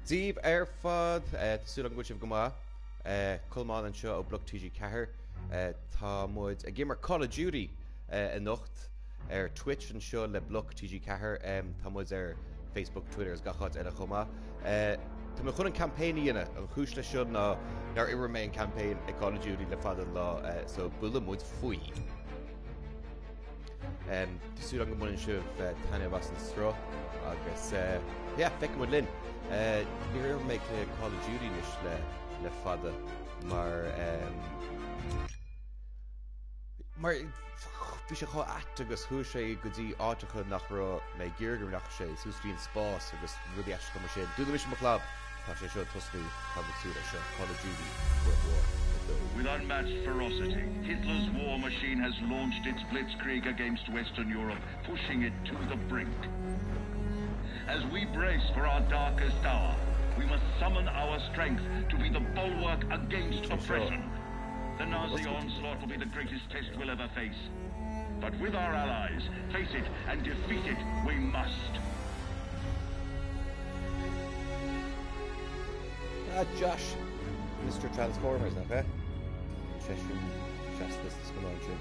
Daoibh ar fad, tá súil agam go bhfuil sibh go maith. Colmán anseo ó Bloc TG4. Tá muid ag imirt Call of Duty anocht ar Twitch anseo le Bloc TG4. Tá muid ar Facebook, Twitter agus gach áit eile chomh maith. Tá mé chun an campaign a dhéanamh. An chúis leis seo ná nár imir mé an campaign ag Call of Duty le fada an lá, so buailfidh muid faoi. Tá súil agam go mbaineann sibh taitneamh as an sruth agus yeah, feicfidh muid linn. Níor imir mé cluiche Call of Duty anois le le fada mar mar bhí sé chomh ait agus chuaigh sé go dtí áiteacha nach raibh mé ag iarraidh go rachadh sé, suas go dtí an spás agus rudaí aisteacha mar sin. Dúnfaidh mise mo chlab! Tá sé seo ag tosnú, tá mé ag súil leis seo, Call of Duty, World War 2. With unmatched ferocity, Hitler's war machine has launched its blitzkrieg against Western Europe, pushing it to the brink. As we brace for our darkest hour, we must summon our strength to be the bulwark against oppression. The Nazi onslaught will be the greatest test we'll ever face. But with our allies, face it and defeat it we must. Ah, Josh, Mr Transformers, nach ea? Seisean seasta sa scannán sin.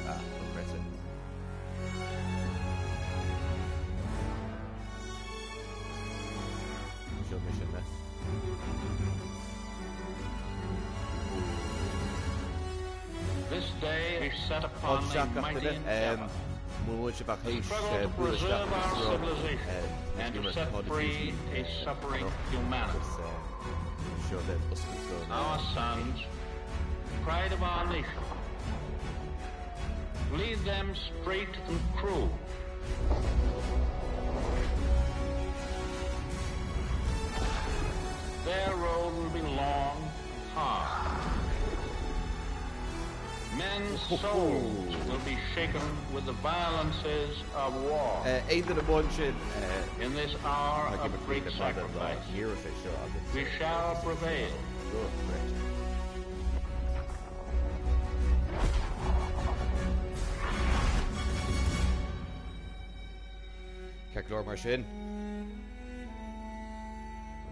Ah, dochreidte. Seo mise, ne? This day we set upon a mighty endeavor. The struggle to preserve our civilization and to set free a suffering humanity. Our sons, pride of our nation, lead them straight and true. Their road will be long and hard. Men's souls will be shaken with the violences of war. Aon duine amháin sin. In this hour of great sacrifice, we shall prevail. Ceart go leor mar sin.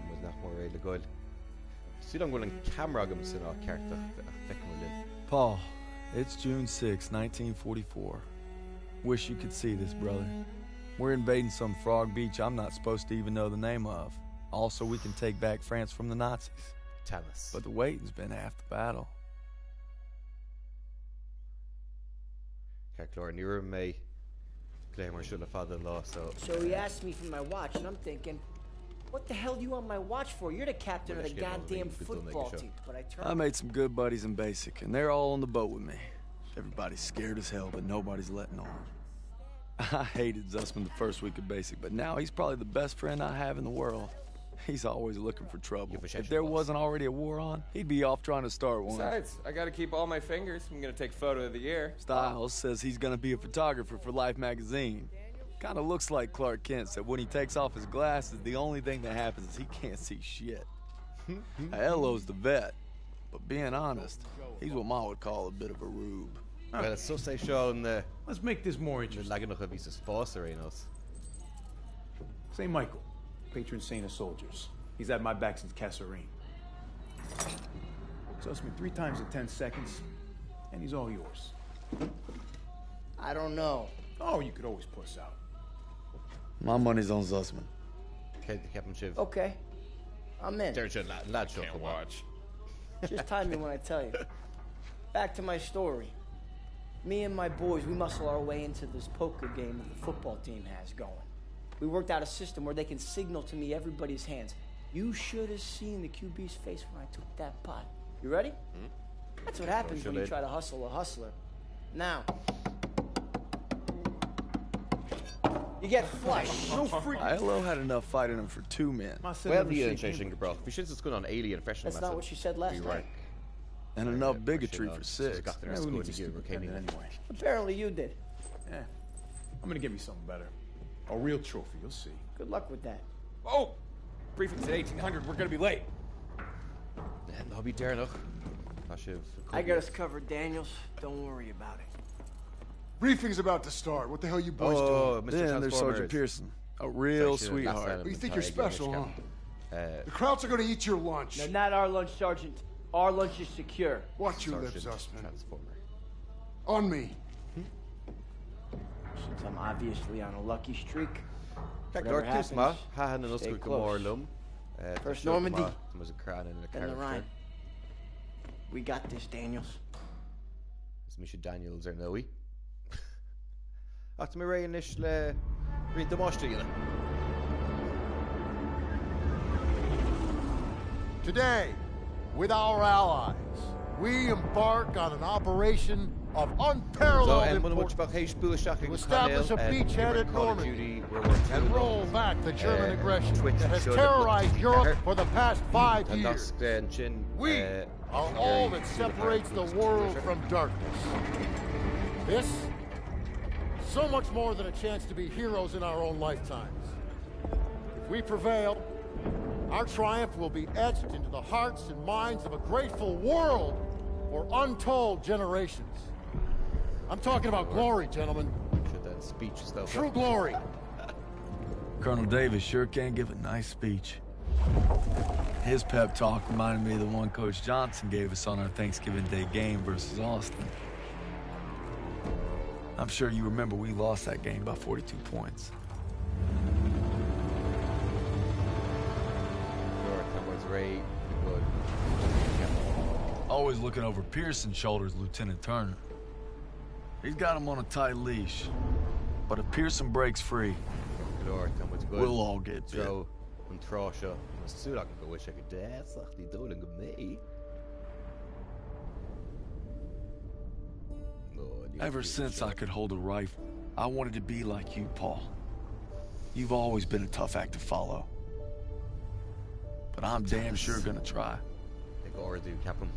Muid nach mór réidh le goil. Súil agam go bhfuil an ceamara agam san áit ceart ach feicfidh muid linn. Paul, it's June 6, 1944. Wish you could see this, brother. We're invading some frog beach I'm not supposed to even know the name of. Also, we can take back France from the Nazis. Teannas. But the waiting's been half the battle. Ceart go leor, ní raibh mé cluiche mar seo le fada an lá so. So he asked me for my watch and I'm thinking, what the hell do you want my watch for? You're the captain of the goddamn football team. But I turned. I made some good buddies in basic, and they're all on the boat with me. Everybody's scared as hell, but nobody's letting on. I hated Zussman the first week of basic, but now he's probably the best friend I have in the world. He's always looking for trouble. If there wasn't already a war on, he'd be off trying to start one. Besides, I gotta keep all my fingers. I'm gonna take photo of the year. Stiles says he's gonna be a photographer for Life magazine. Kinda looks like Clark Kent, said when he takes off his glasses, the only thing that happens is he can't see shit. Aiello's the vet, but being honest, he's what Ma would call a bit of a rube. Well, is sos é seo na Let's make this more interesting. leaganacha a bhí sa spás ar aon nós. St. Michael, patron saint of soldiers. He's had my back since Kasserine. Zussman three times in 10 seconds, and he's all yours. I don't know. Oh, you could always puss out. My money's on Zussman. Cé cheapann sibh? Okay. I'm in. Deir seo leaid seo Can't chomh maith. watch. Just time me when I tell you. Back to my story. Me and my boys, we muscle our way into this poker game that the football team has going. We worked out a system where they can signal to me everybody's hands. You should have seen the QB's face when I took that pot. You ready? That's what happens when you try to hustle a hustler. Now, you get flush. No freaking. Aiello had enough fight in him for two men. Ma said Well, never ní shake sé sin hands. go brách. Bhí sin sa scannán Alien freisin. That's not what she said last night. And enough bigotry for six. Yeah, who needs a stupid pendant anyway? Apparently you did. Yeah. I'm gonna get me something better. A real trophy, you'll see. Good luck with that. Oh! Briefing's at 1800. We're gonna be late. Ná bí deireanach. Tá sibh. I got us covered, Daniels. Don't worry about it. Briefing's about to start. What the hell you boys Oh, doing? Mr. Then there's Sergeant Transformers. Pearson, a real Sorry, sin an sweetheart. You think you're special, huh? Uh, The Krauts are gonna eat your lunch. No, not our lunch, Sergeant. Our lunch is secure. Watch your lips, Sergeant Zussman. Transformer. On me. Since I'm obviously on a lucky streak. Ceart Whatever tús happens, maith, thaitin an stay oscailt go mór close. liom. Tá First seo go Normandy, maith, Tá muid ag cur in na Then the character. Rhine. We got this, Daniels. Is mise Daniels ar ndóigh. Ach tá mé réidh anois le roinnt damáiste a dhéanamh. Today, with our allies, we embark on an operation of So, unparalleled muna bhfuil importance sibh théis bualadh isteach to ag an establish cainéal, a beachhead imir at Call of Normandy Duty World War II and liom. roll back the German aggression Twitch that has anseo le Bloc terrorized TG Europe Ceathair. for the past 5 Tá years. nasc ansin We are all that separates the world from darkness. This, so much more than a chance to be heroes in our own lifetimes. If we prevail, our triumph will be etched into the hearts and minds of a grateful world for untold generations. I'm talking about glory, gentlemen. Seo den speech stuff. True glory. Colonel Davis sure can give a nice speech. His pep talk reminded me of the one Coach Johnson gave us on our Thanksgiving Day game versus Austin. I'm sure you remember we lost that game by 42 points. Nuair tá muid réidh go Always looking over Pearson's shoulders, Lieutenant Turner. He's got him on a tight leash. But if Pearson breaks free, go leor tá muid go we'll all get bit. Treo an trá seo Tá súil agam go bhfuil sé go deas ach ní dóigh liom go mbeidh. Ó, níl Ever fiú since seo. I could hold a rifle, I wanted to be like you, Paul. You've always been a tough act to follow. But I'm damn sure gonna try. Ag ordú ceapaim.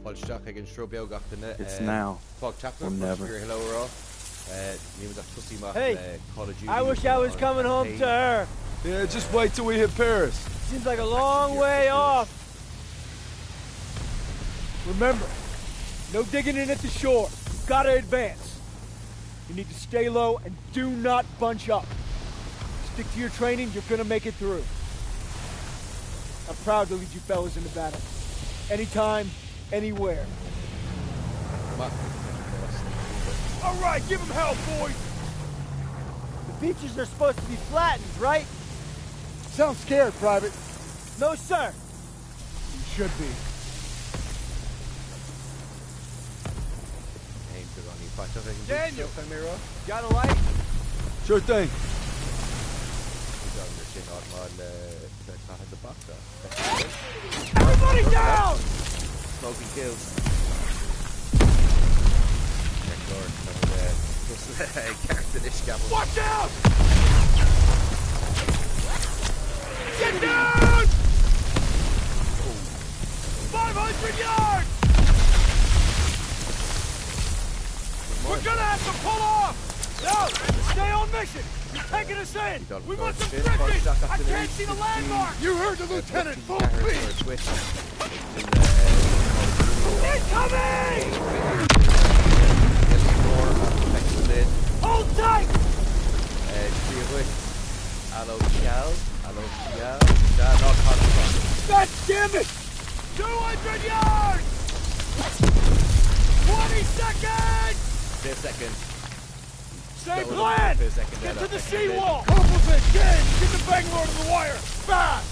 Fáilte isteach ag an sruth beo gach duine. It's now Fág teachtaireacht or never. hello rá. Ní ach tosaí amach Hey, le Call of Duty I wish I was an coming home campaign. to her. Yeah, just wait till we hit Paris. Seems like a long way off. Remember, no digging in at the shore. You've got to advance. You need to stay low and do not bunch up. Stick to your training, you're gonna make it through. I'm proud to lead you fellas into battle. Anytime, anywhere. Maith. All right, give them hell, boys. The beaches are supposed to be flattened, right? Sound scared, Private. No, sir. You should be. Aon beagán ní faighte ag an Daniel! seo, mé rá. Got a light? Sure thing. Gur sin áit mar le caitheamh tobac. Everybody down! Smoking kills. Ceart anois ceapaim. Watch out! Get down! 500 yards! We're gonna have to pull off! No! Stay on mission! You're taking us in! We want some trenches! I can't see the landmark! You heard the lieutenant. Full speed. Incoming! Hold tight! Aló ceal, aló ceal, ná God damn it! 200 yards! 20 seconds! 10 second. Same Stolen plan! for a second Get there, to the that seawall! Copeland, James, get the Bangalore to the wire! Fast!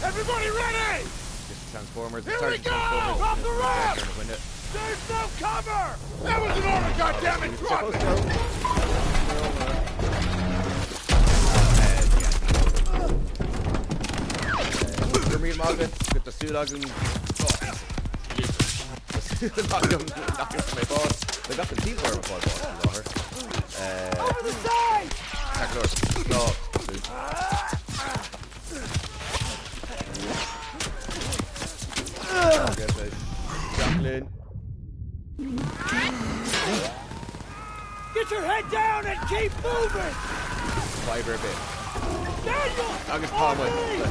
Everybody ready! Just Transformers. Here we Sergeant go! Transformers. Drop the ramp! Win it. There's no cover! That was an order, goddammit! Drop it! Grimmy Margaret, get the súil agam súil agam nach mé bás. Le gach an tí ar fáil bás láthair. Over the side! Ná Jacqueline. Get your head down and keep moving! Fiber bit. Daniel! Agus on Palmer. me!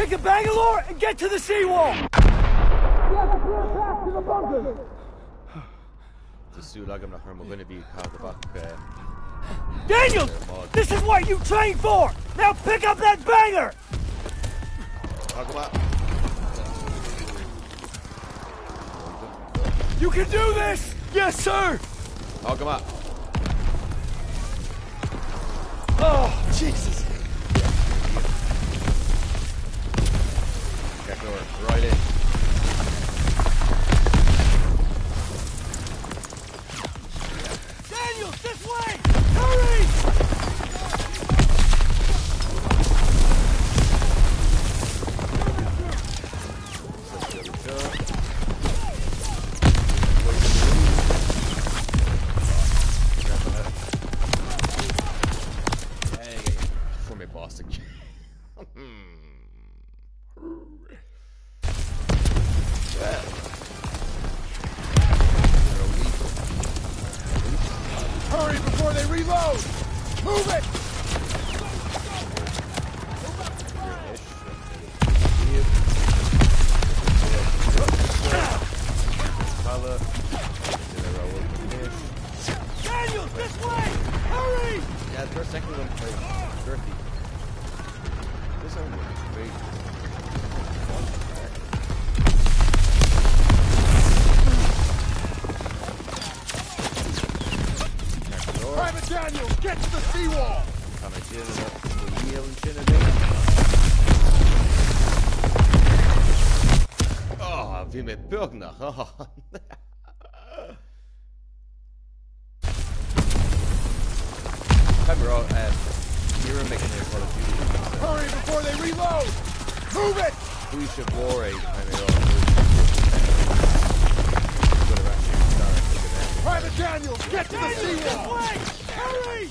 Pick a Bangalore and get to the seawall! We have a clear path to the bunkers! Tá súil agam nach raibh mo dhuine a bhí ag caitheamh tobac Daniels! ar an mbád. This is what you trained for! Now pick up that banger! Tá go maith. You can do this! Yes, sir! Tá go maith. Oh, Jesus. Ceart go leor, right in. Daniels, this way! Hurry! Fuair mé bás ag Well. Hurry before they reload! Move it! Daniels, this way! Hurry! Yeah, the first second one quite girthy. This one was great. Private Daniels, get to the seawall! Tá mé déanamh dhíol sin a dé. Oh, bhí mé beagnach. Tá rá ní raibh mé ag Call of Duty. Hurry before they reload! Move it! Faoiseamh mhór é tá mé rá. Private Daniels, get to the seawall! Hurry!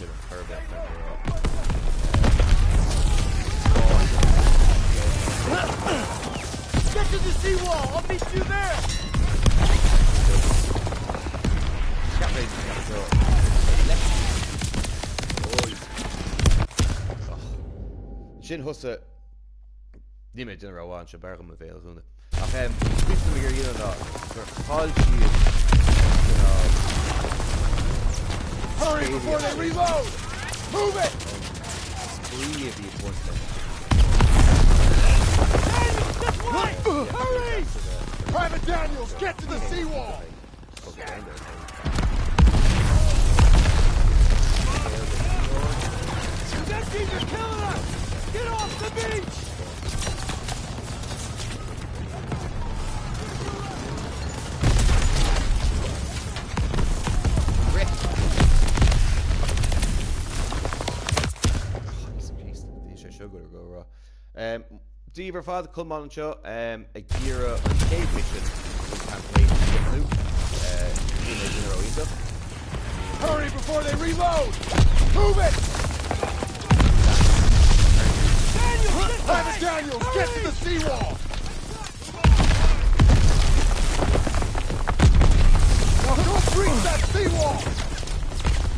Get to the seawall! I'll meet you there! Sin thusa ní mé duine amháin seo bergam a bhéal dhúna. Ach bhí mé gur dhéanamh ná gur chaill siad Hurry before they reload! Move it! spraoi a bhí ag baint leis. Daniels, this way! Hurry! Private Daniels, get to the seawall! The Yankees are killing us! Get off the beach! Bhí sé seo go go rá. Daoibh ar fad Colmán anseo ag iarraidh an chéad mission den campaign a chríochnú. Níl mé duine ró-iontach. Hurry before they reload! Move it! Daniels, this Private way! Daniels, get to the seawall! Now go breach that seawall!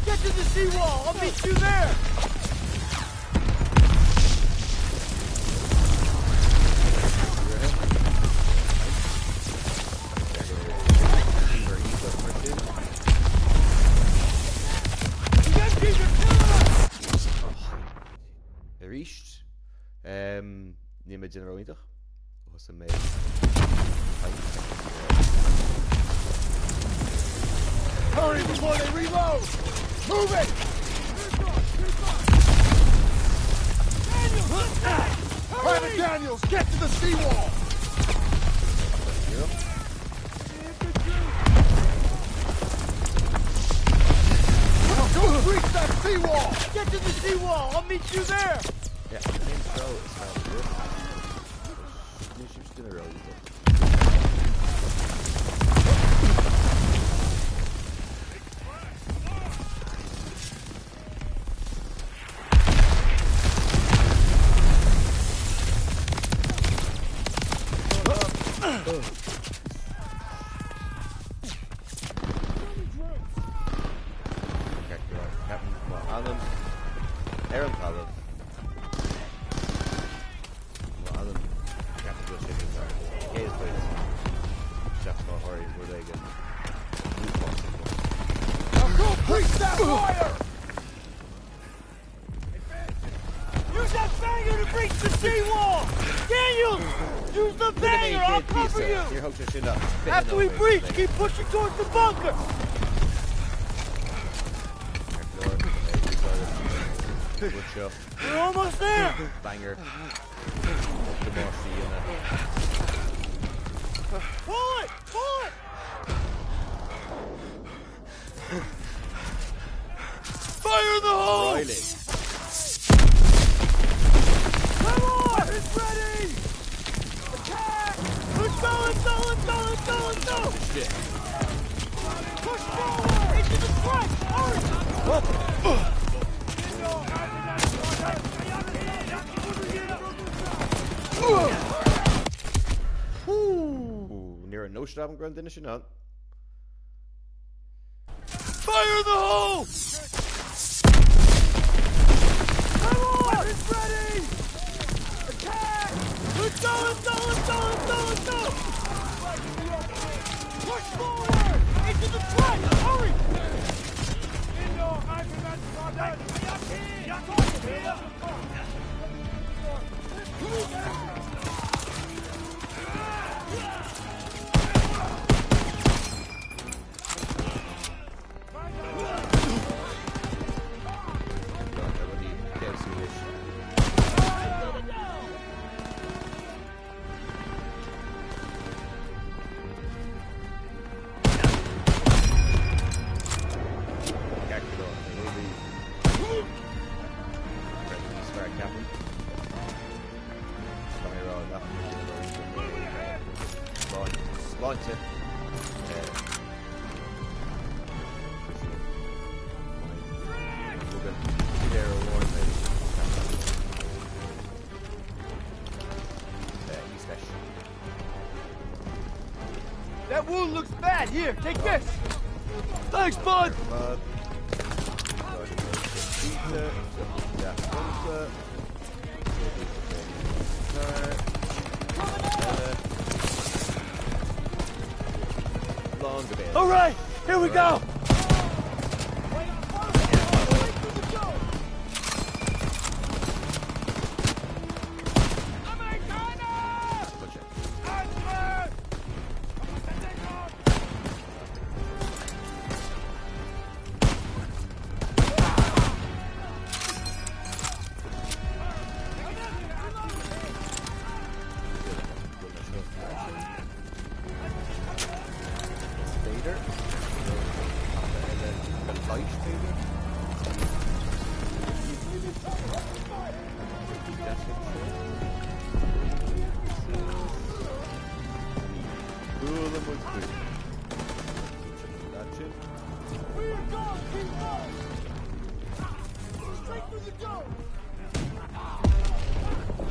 Get to the seawall! I'll meet you there! The Yankees are killing us! Arís níl mé duine ró-iontach. Thosaigh mé Hurry before they reload! Move it! Daniels, this way! Private Hurry! Daniels, get to the seawall! Now go breach that seawall! Get to the seawall! I'll meet you there! Yeah, cén treo is fearr rith? Níl sibh duine ró-iontach. Ceart go leor. Ceapaim mo anam ar an talamh. Mo anam Fire! Use that banger to breach the seawall! Daniels! Use the banger! I'll cover you! After we breach, keep pushing towards the bunker! We're almost there! Banger. Pull it! Pull it! Fire in the hole! Riley. Come on! It's ready! Attack! Let's go! Let's go! Let's go! Let's go! Let's go! Shit. Push forward! Into the trench! Hurry! Ooh, near a no shot am grand duine sin ann. Fire in the hole! Come on! It's ready! Attack! Let's go! Let's go! Let's go! Let's go! Let's go! Push forward! Into the trench! Hurry! Sláinte. That wound looks bad. Here, take this. Thanks, bud! All right, here we go.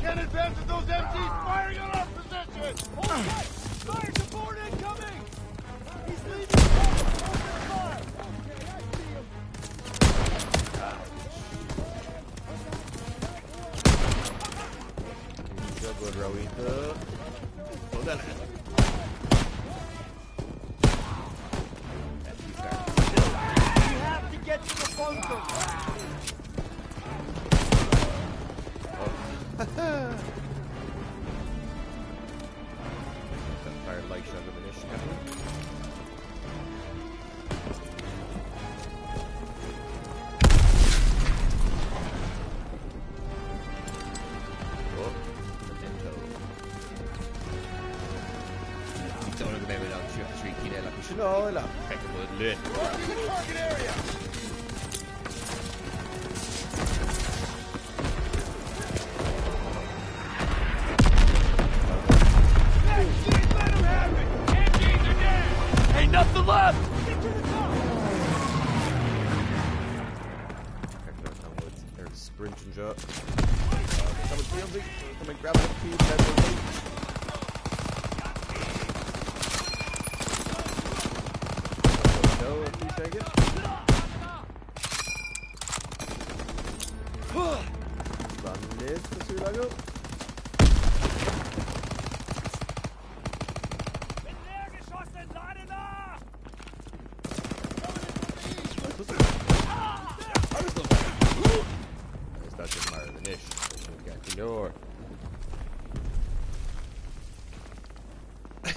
Can't advance with those MGs firing on our position! Hold tight! Fire support incoming! He's leaving cover! Open fire! Okay, I see him. We have to get to the bunker! Target area! That's it! Let him have it! MGs are down! Ain't nothing left! Get to the top! Sprint and jump. Someone come and grab it. No, please take it.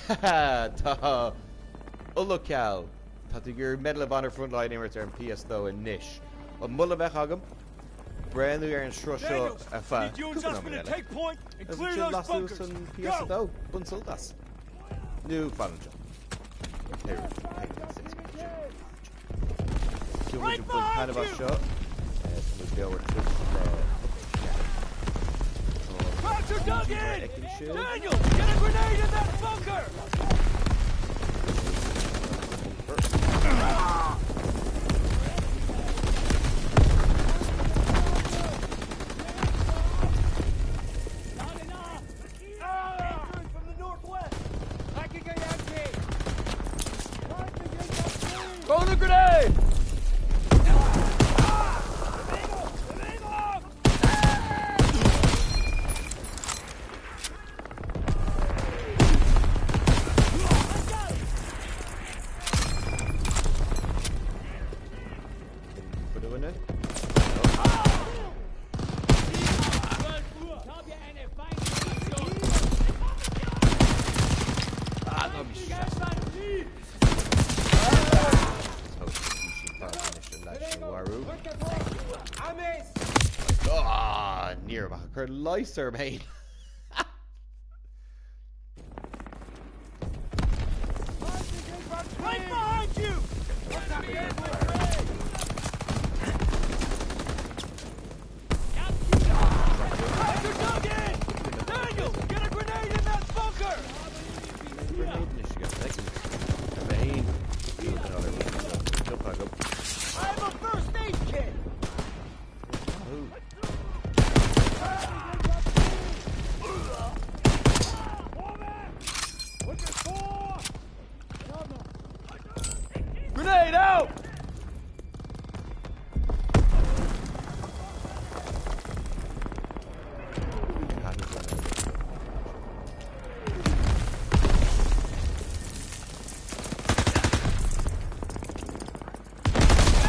Tá Ulacal. Tá tú ag iarraidh Medal of Honor Frontline a imirt ar an PS2 anois. An moladh a bheadh agam? Breathnú ar an sruth seo ar feadh cúpla nóiméad eile. Agus ansin las suas an PS2. Bain sult as. Nó fan anseo. Pé rud, pé rud is éasca duit. Tá muid ag baint taitneamh as seo. Tá muid beo ar Twitch le Krauts are dug in! Fheiceann sibh. Daniels, get a grenade in that bunker! Entering from the northwest! Throw the grenade! Put it in it. Ah, ná bí seasta. Mharú. Ah, ní raibh ach cur leigheas orm féin. Right behind you! Krauts are dug in! Daniels, get a grenade in that bunker! Grenade anois go feicim. Ar féin. Jump agam. I have a first aid kit! Ooh. Grenade out!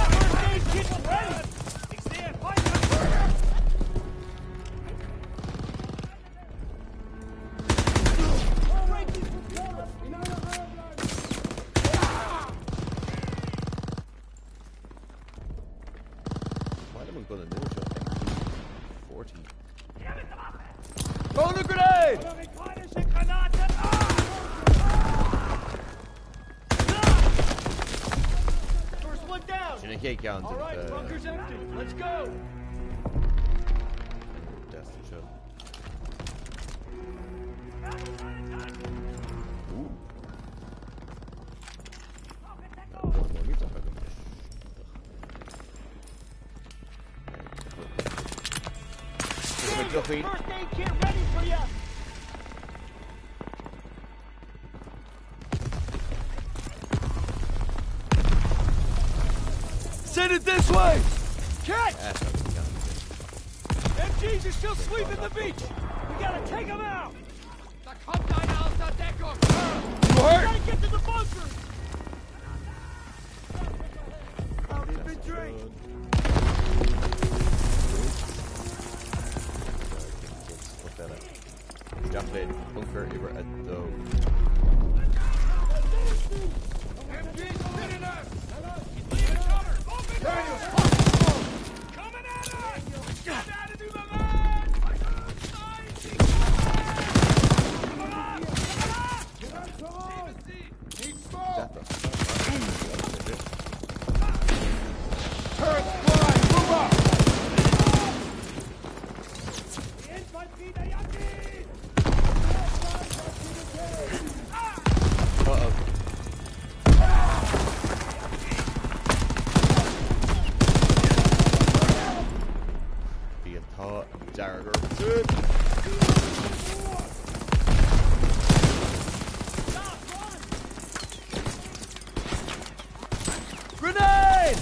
First aid kit's ready! Why am I going to know 40. Throw the grenade! First one down! Sin an chéad cheann All right, bunker's empty. Let's go! Destin seo. Ooh. Tá gunna mór millteach agam anois. Iontach. First aid kit ready for you! Send it this way! Catch! MGs are still sweeping the beach! We gotta take them out! You hurt? Gotta get to the bunkers! Out infantry! Isteach linn, bunker uimhir a dó. MGs hitting us! Coming at us! Need smoke! That Turrets flying! Move up! Uh-oh. Bhí an t-ádh dearg orm. Grenade!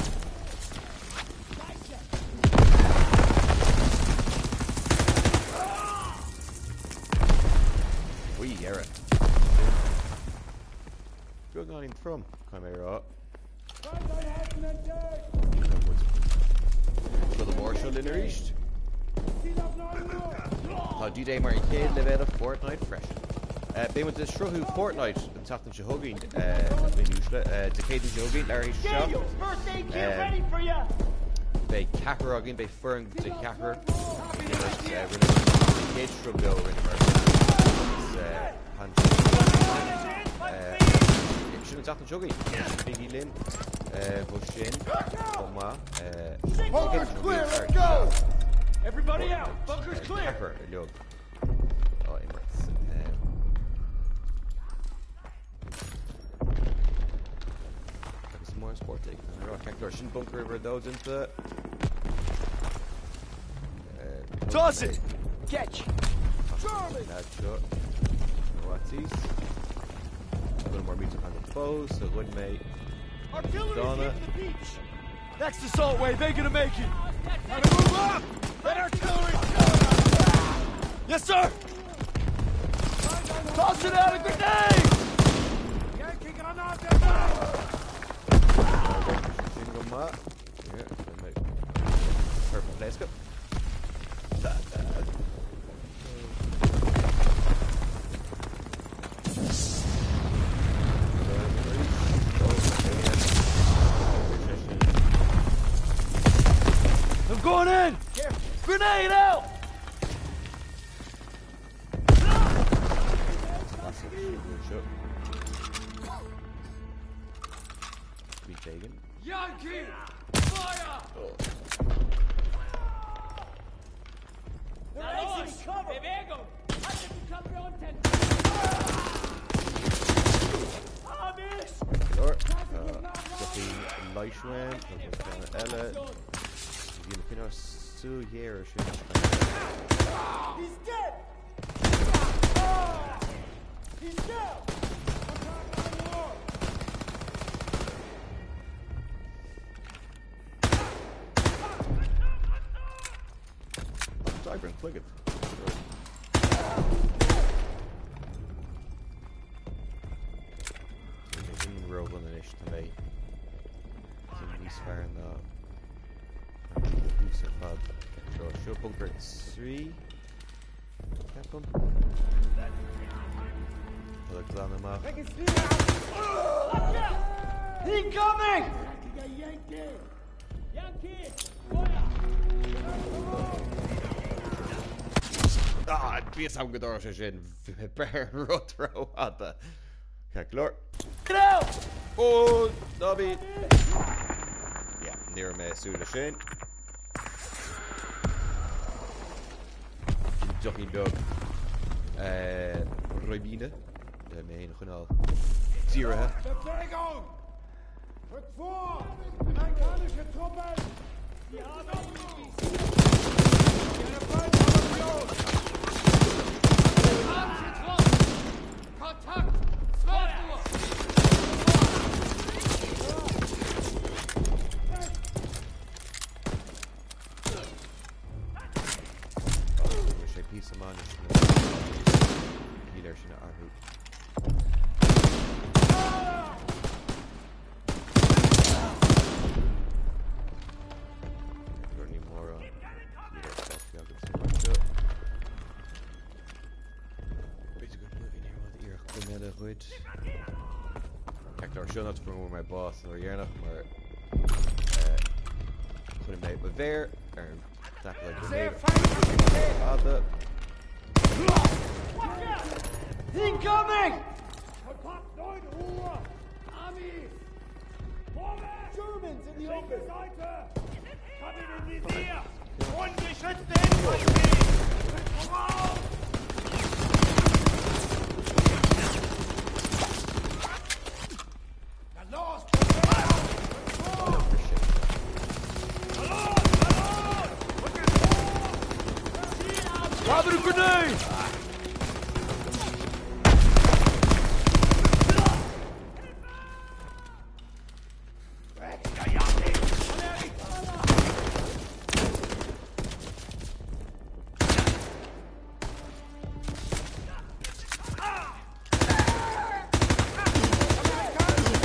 Faoi dheireadh. Beagáinín trom, caithfidh mé a rá. Rud mór seo linn arís. Tá D-Day mar an chéad leibhéal Fortnite freisin. Beidh muid ag sruthú Fortnite an tseachtain seo chugainn, a dhaoine uaisle. Dé Céadaoin seo chugainn, leathuair tar éis a 7. Beidh ceathrar againn, beidh foireann de cheathrar ag imirt. Rinne muid an chéad sruth beo a rinneamar agus sin an tseachtain seo chugainn. Bígí linn dó sin chomh maith. Bunker's clear, let's go! Everybody out! Bunker's clear! Ceathrar uilig á imirt. Agus mór spórt ag an rá ceart go leor sin bunker uimhir a dó déanta. Toss it! Catch! Lad seo. Watsies. Gunna mór millteach agam fós a ghoid mé. Artillery's Donna. hitting the beach! Next assault wave, they gonna make it! Gotta move up! That artillery's killing us! Yes, sir! Toss it out a grenade! Sin go maith. Yeah, Perfect place go. I'm going in! Grenade out! Massive seo. Bhí éigin. Yankee! Fire! They're exiting cover! Bewegung! Amis! Leor. Tá leiiswen eile bhí na fin súhéir sin. He's dead! He's down! Dibrin cloigead. Sin róbhan anois tá mé sin níos fearr ná hús ar fad. Seo seo bunker 3 ceapaim. Tá glan amach. Incoming! Yankee! Fire! Ah, bhí am go dá sé sin ber rud rófhada. Ceart go leor. Get out! Ó ná bí. Yeah, ní raibh mé súil leis sin. Sin deochín beag ribíne le mé féin a choinneáil dírithe. Bewegung! Rück vor! Amerikanische Truppen! Sie haben uns im Visier! Eine Feindformation! Angetroffen! Kontakt! 12 Uhr! Bhí sé píosa maith anois na níl air sin a athrú. Gur ní mór an níl ar fágtha agam san áit seo. B'fhéidir go bhfuil ní rud iarracht go mbeidh a gcuid. Ceart go leor seo ná go bhfuair mé bás an uair dheireanach mar chuir mé mo mhéar ar an cnaipe le grenade fada. Incoming! Kontakt 9 Uhr! Amis! Vorwärts! Germans in the Linke open! Seite! Hab ihn im Visier! Ungeschützte Infanterie! Rück voraus! Na los! Rück vor! Na los! Na los! Rücken vor! Lobbing a grenade!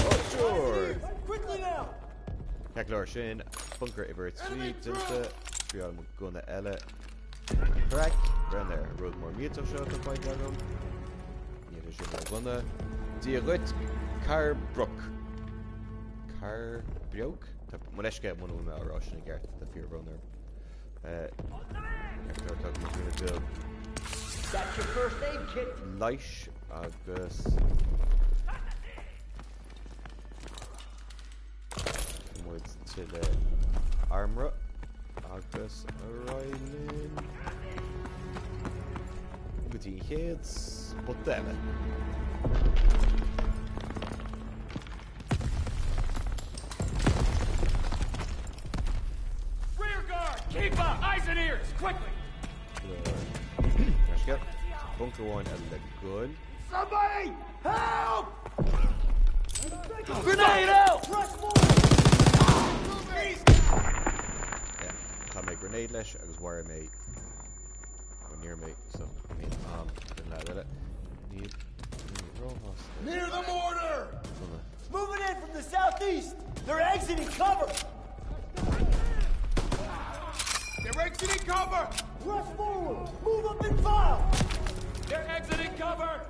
Oh, sure! Quickly now! Ceart go leor sin bunker uimhir 3 déanta triail mo gunna eile. Crack, Brenn ar rud mór millteach seo atá faighte agam. Níl sé sin ródhona. Dia dhuit, Carbrook. Carbreoc? Tá mo leithscéal muna bhfuil mé á rá sin i gceart, tá fíorbhrón orm. That's your first aid kit. Leighis agus muid tuilleadh armra agus ar aghaidh linn go dtí an chéad spota eile. Rear guard! Keep up! Eyes and ears! Quickly! Bunker amháin eile le goil. Somebody help! Grenade out! Press forward! Yeah, chaith mé grenade leis agus mharaigh mé ó níor mé so níl am don leaid eile. Níl róshásta. Near the mortar! Moving in from the southeast! They're exiting cover! They're exiting cover! Press forward! Move up and file! They're exiting cover!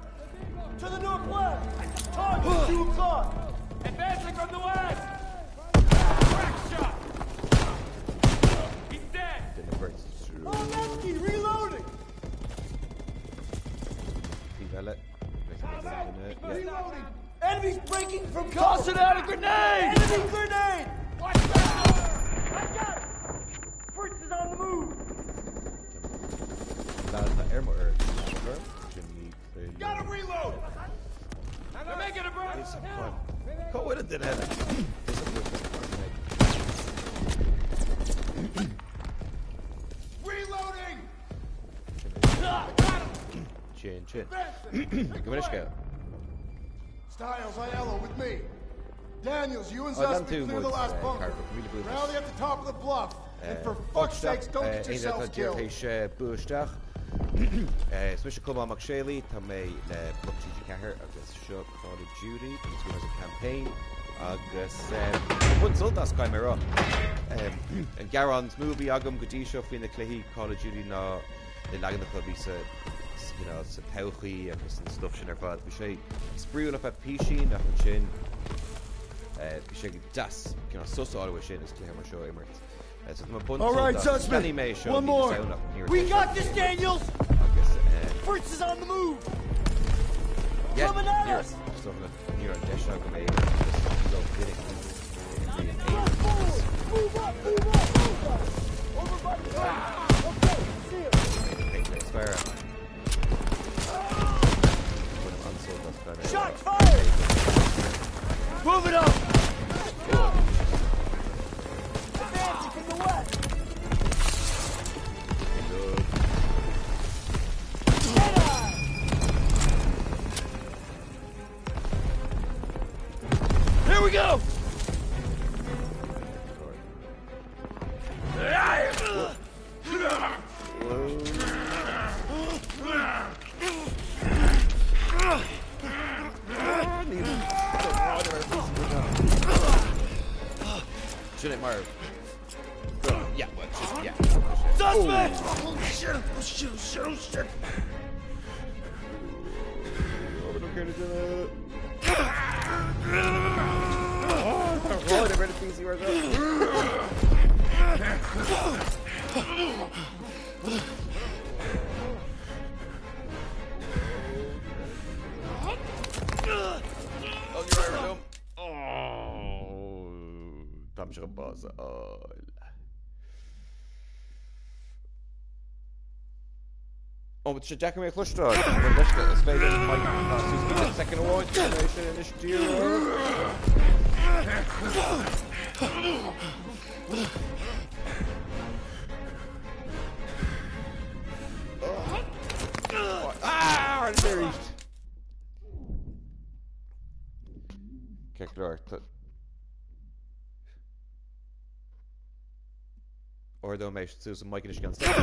To the northwest! Target 2 o'clock! Advancing from the west! Crack shot! He's dead! Duine beirt I'm empty! Reloading! taobh eile. Reloading! Enemies breaking from cover! Tossing out a grenade! Enemy grenade! Watch out! I got it! Fritz is on the move! Lead ar mo ar Gotta reload! They're making a break! Cá bhfuil an duine eile? Reloading! Sin sin. Go minic Stiles, Aiello, with me. Daniels, you and Oh, them Zussman two clear the would, last bunker. Carver, really good. Rally at the top of the bluff. And for fuck's sakes, don't get yourselves killed. Théis buaisteach. Is mise Colmán Mac Séalaigh, tá mé le Bloc TG4 agus seo Call of Duty agus bhí a campaign agus bhain sult as caithfidh mé a rá. An gearán is mó a bhí agam go dtí seo faoi na cluichí Call of Duty ná na leaganacha a bhí sa you know, sa todhchaí agus an stuff sin ar fad. Bhí sé spraíúil ar feadh písín ach ansin bhí sé deas sos a fháil uaidh sin agus cluiche mar seo a imirt. So tá mé bun All right, sult as. Zussman. Cheannaigh mé seo One mí more. Samhna, ní raibh We sé got seo this, Daniels! Agus Fritz is on the move! yeah, Coming at ní us! ní raibh deis agam é agus ró-mhinic. Press forward! Move up! Move up! Move up! Over by the train! Okay, see him! Is fearr. Bainim an-sult as caithfidh mé a rá. Shots fired! Move it up! Advancing from the west! Good. Dead-eye! Here we go! Sin é mar Yeah, well, sin, yeah. Zussman! Oh shit! Oh shit! Oh shit! Oh shit! Tá sé bás fháil. Ó sé deacair mé a chloisteáil is féidir second amháin sin anois díreach. Ah, arís. Ceart go leor. Ardóidh mé suas an mic anois gan stop.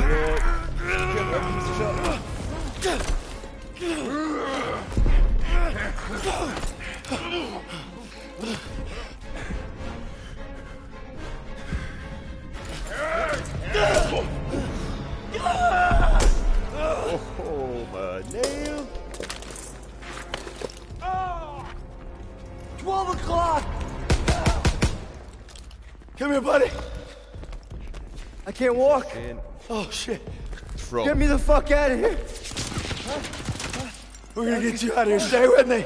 Oh, my nail. here, buddy. I can't walk. Sin Oh, shit. trom. Get me the fuck out of here. We're gonna get you out of here. Stay with me.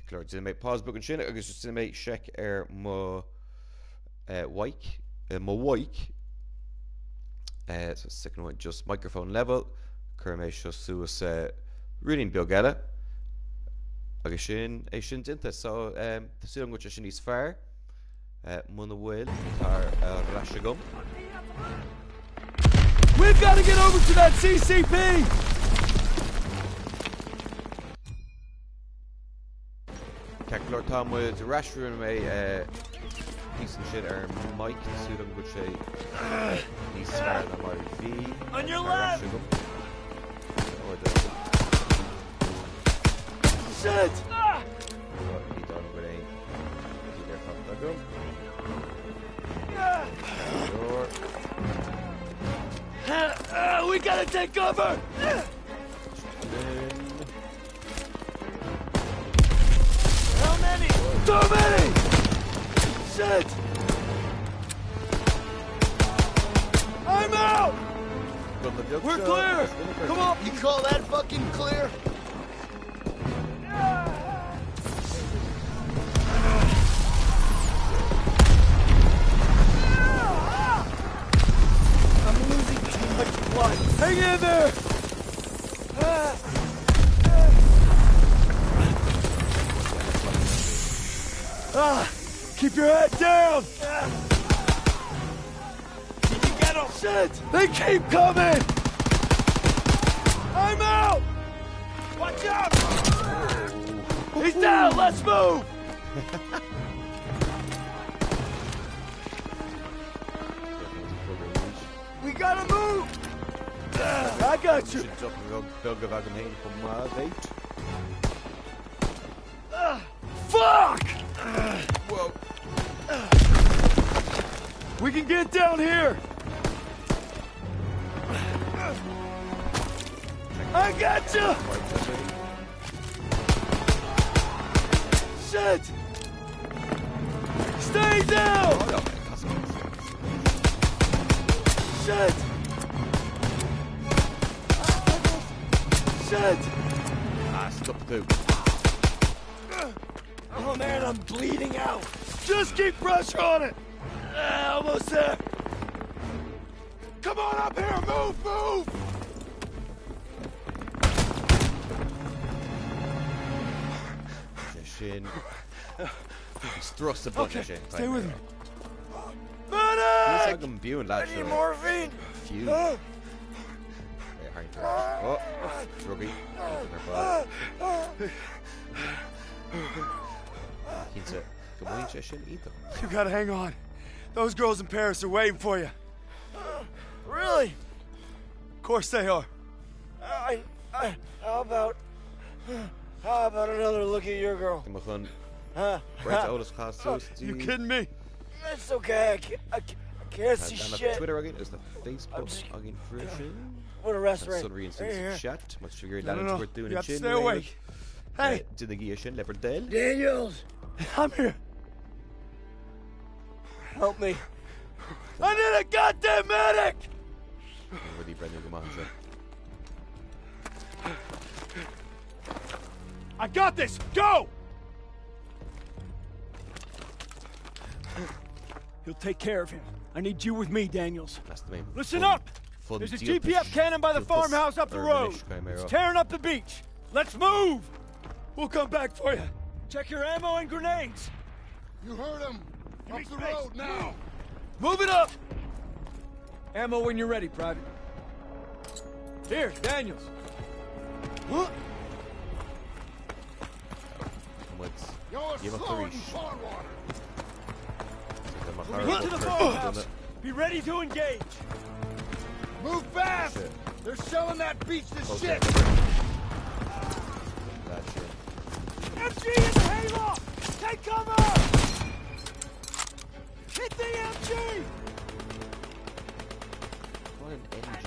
Clár déanfaidh mé pause beag ansin agus just déanfaidh mé seic ar mo mhic, mo mhic. So second one, just microphone level. Cuirfidh mé seo suas ruainnín beag eile. Agus sin é sin déanta. So tá súil agam go bhfuil sé sin níos fearr. Muna bhfuil, tar ar ais agam. We've got to get over to that CCP! Ceart go leor, tá muid ar ais. Rinne mé píosa ansin ar an mic, tá súil agam go bhfuil sé níos fearr ná mar a bhí. On your Tar ar ais left! agam. Shit! Ní dóigh liom go bhfuil aon díléir fachta agam. Leor. We gotta take cover! Linn. How many? Too many! Shit! I'm out! Gunna beag We're seo clear! agus duine Come on! You call that fucking clear? I'm losing too much blood. Hang in there! Ah, keep your head down! Did you get him? Shit! They keep coming! I'm out! Watch out! He's down! Let's move! We gotta move. I got you! Sin deoch beag a bheith agam féin chomh maith, mate. Fuck! Whoa. We can get down here! I got you! Shit! Stay down! Shit! Shit! Ah, stop tú. Oh man, I'm bleeding out. Just keep pressure on it! Ah, almost there! Come on up here! Move! Move! Sé sin. Strus a Okay, sin. stay with me. Níos Medic! agam bíonn le I need morphine. Fiú. Oh, drugaí. Ar fad. Cinnte go mbíonn sé sin iontach. You gotta hang on. Those girls in Paris are waiting for you. Really? Of course they are. I, how about, how about another look at your girl? Tá mo chun Huh? roinnt eolas a chas suas You kidding me? It's okay. I can't see Tá shit. Twitter againn agus tá Facebook just- againn freisin. Want to rest Tá right, sonraí right here. an chat má sigur No, no, no. dúna You have to sin stay awake. Hey, Duine sin le bhur dtoil. Daniels, I'm here. help me. I need a goddamn medic! Rudaí breú go maith seo. I got this! Go! He'll take care of him. I need you with me, Daniels. That's the main Listen fun- up! fun There's a díoltais- GPF cannon by the díoltas farmhouse up the ar road. anois, caithfidh mé It's rá. tearing up the beach. Let's move! We'll come back for you. Check your ammo and grenades. You heard him. Give me Up the space. road now. Move it up! Ammo when you're ready, Private. Here, Daniels. Huh? Muid You're Give up slow the in reach. pond water. Get to the farmhouse. Be ready to engage. Move fast. They're shelling that beach to shit. MG in the hayloft! Take cover! Hit the MG! What an MG.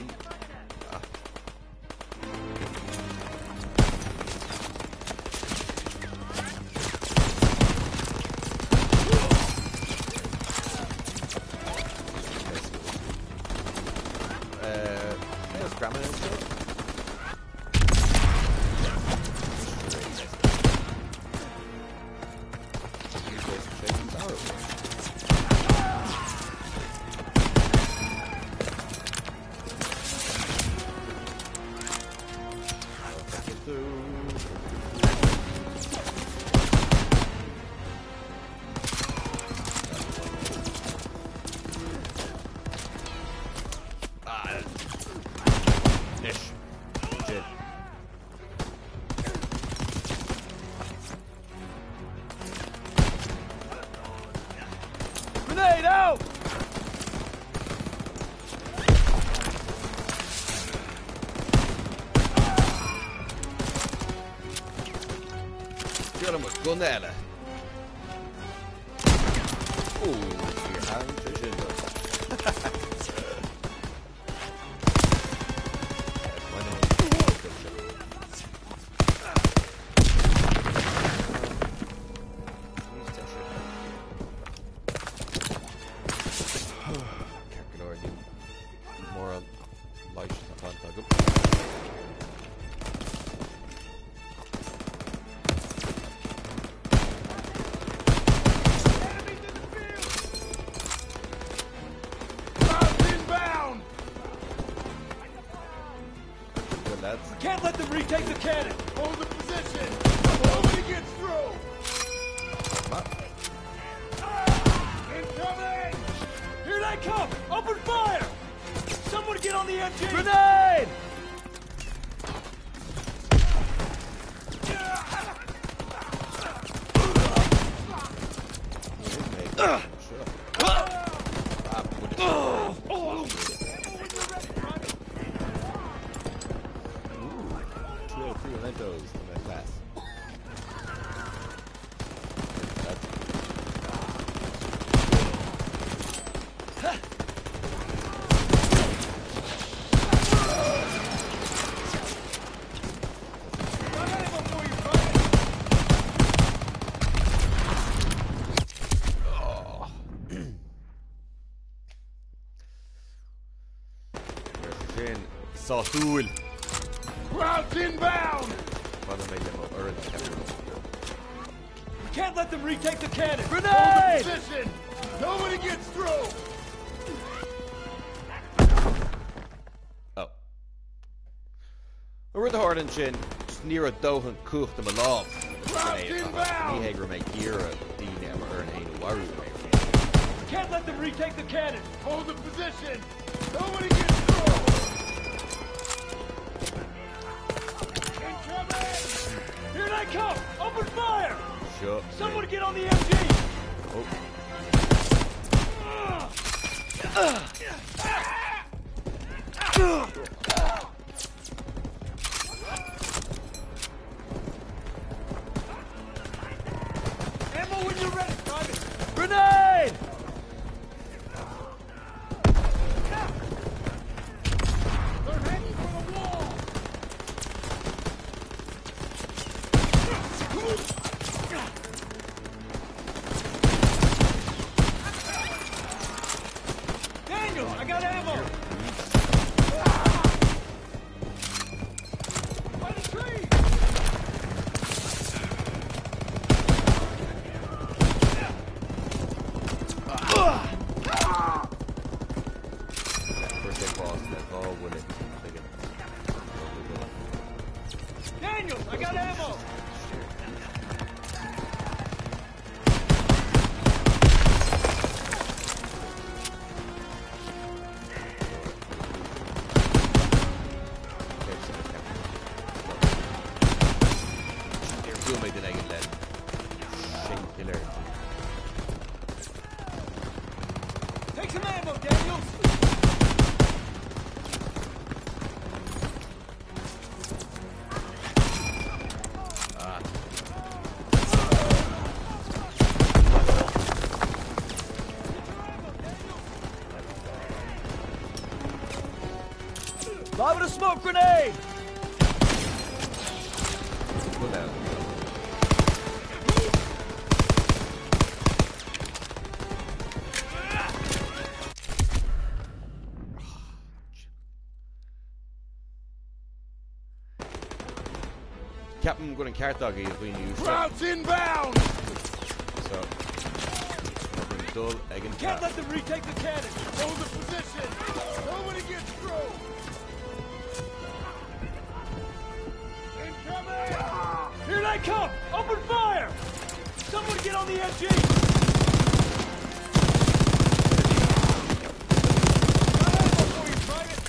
Ah. greamaithe anseo. Anois. Sin. Grenade out! Buail liom gunna eile. Ó, níor tharraing sé sin dom. Ceart go leor, níl mórán leighis atá fanta agam. Krauts inbound! Good lads. We can't let them retake the cannon! Hold the position! Nobody gets through! Incoming! Here they come! Open fire! Someone get on the MG! Grenade! Ooh, 203 mementos in my class. That's Got ammo for you, Private! Sin sásúil. Krauts inbound! Fanfaidh mé le mo fhoireann ceart. We can't let them retake the cannon! Hold the Grenade! position! Nobody gets through! Oh. An rud a tharla ansin, just ní raibh dóthain cumhachta i mo lámh. Krauts inbound! Ní hé go raibh mé ag iarraidh daoine ar mo fhoireann féin a mharú. We can't let them retake the cannon! Hold the position! Nobody gets through! Incoming! Here they come! Open fire! Seo. Someone get on the MG! Oh. Ammo when you're ready, Private! Grenade! They're heading for the wall! Daniels, I got ammo! By the tree! Fuair sé bás le dhá bhuille chuige. Daniels, I got ammo! Níor bhuail mé duine éigin le sin killer. Take some ammo, Daniels! Lob it a smoke grenade! Pull out. Ceapaim go bhfuil an ceart agaibh, a dhaoine uaisle. Krauts inbound! So, tá muid ag dul ag an Can't tap. let them retake the cannon! Hold the position! Nobody gets through! Incoming! Here they come! Open fire! Someone get on the MG! Got ammo for you, Private!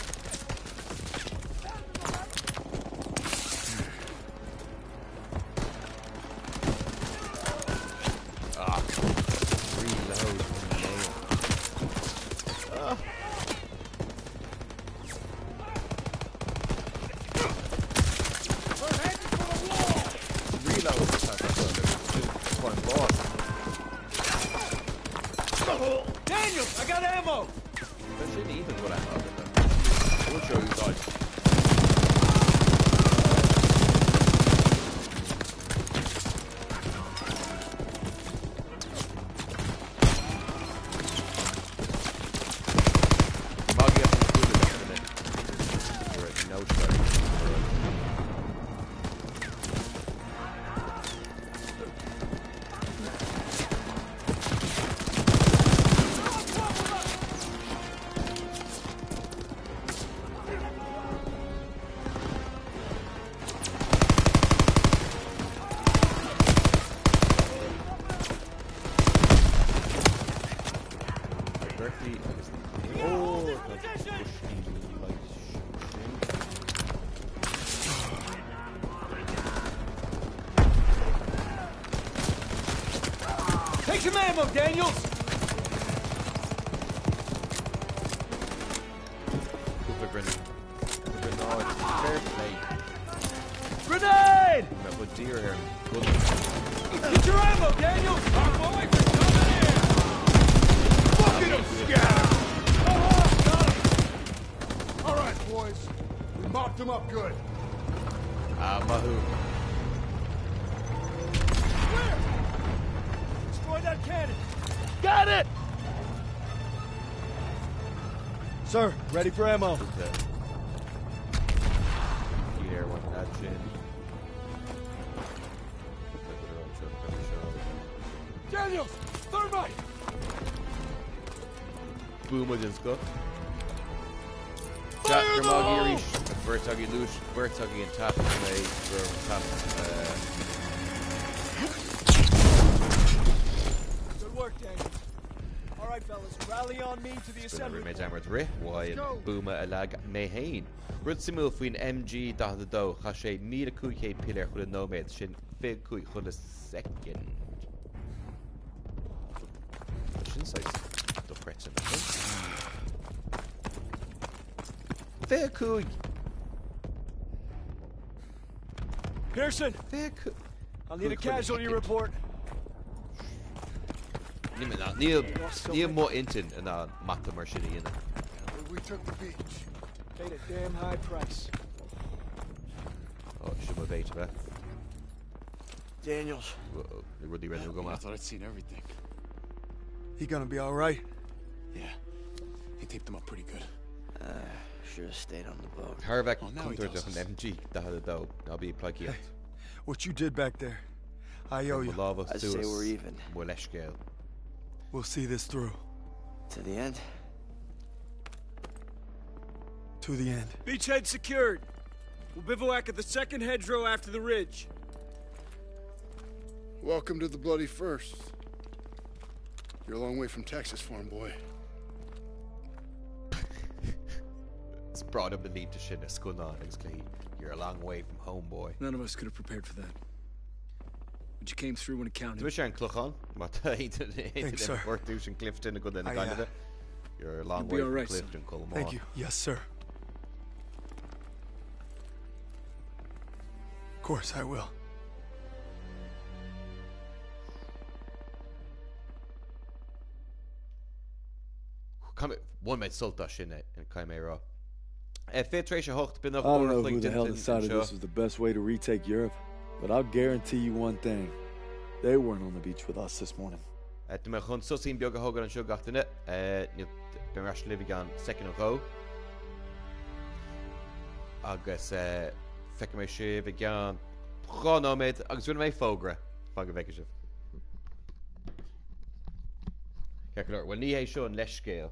Ah, reload nail. Ah. We're heading for the wall! Reload. Sin boss. Daniels, I got ammo! Tá sin iontach go bhfuil ammo agat. Bhfuil seo úsáid. Magia an cúla duine. No shot. Bertie agus Hold this Ó, position! Take some ammo, Daniels! Cúpla grenade. Fair play. Grenade! That would deer here. Good. Get your ammo, Daniels! Our boys are coming in! Look at them scatter! Oh, got him! All right, boys. We mopped them up good. Ah, Mahu. Clear! Destroy that cannon! Got it! Sir, ready for ammo. Here, one that chin. Daniels! Thermite! Boom den scoth. Fire in the hole! Bheirt agaibh luis, beirt agaibh an tap mé gur tap Good work, Daniels. All right, fellas, rally on me to the assembly mé point. amar rith bhain buama a leag mé féin. Rud suimiúil faoin MG 42 chaith sé 1500 piléar chuile nóiméad sin 25 chuile soicind. Sin saghas dochreidte. 25 Pierson, 25 I'll need a casualty report. Níl níl mo intinn in ann mata mar sin a dhéanamh. We took the beach. Paid a damn high price. Ó sin mo bhéit bheith. Daniels. Rudaí rinne go I maith. thought I'd seen everything. He gonna be all right? Yeah. He taped them up pretty good. Should have stayed on the boat. Thar bheith Oh, now he contúirteach tells an us. MG 42 ná bí plagaíocht. What you did back there, I owe you. Lámh I'd say we're even. Mo leithscéal. We'll see this through. To the end. To the end. Beachhead secured. We'll bivouac at the second hedgerow after the ridge. Welcome to the Bloody First. You're a long way from Texas, farm boy. It's brought up the lead to sin a scunán agus clé. You're a long way from home, boy. None of us could have prepared for that. But you came through when it counted. Tá sé an clochán má Thanks, sir. Ortú sin Clifton a go na I, Gaillimhe. You're a long You'll be way all from right, son. Clifton, Colmán. Thank you. Yes, sir. Of course I will. Bhain mé sult as sin an caithfidh mé a rá. 28 bin I don't know who the hell decided this was the best way to retake Europe, but I'll guarantee you one thing. They weren't on the beach with us this morning. Tá mé chun soisín beag a thógáil anseo gach duine beidh mé ar ais libh i gceann soicind nó dhó. Agus feicfidh mé sibh i gceann 2 nóiméad agus rinne mé fógra. Fan go bhfeicfidh sibh. Ceart go leor, bhuel ní hé seo an leithscéal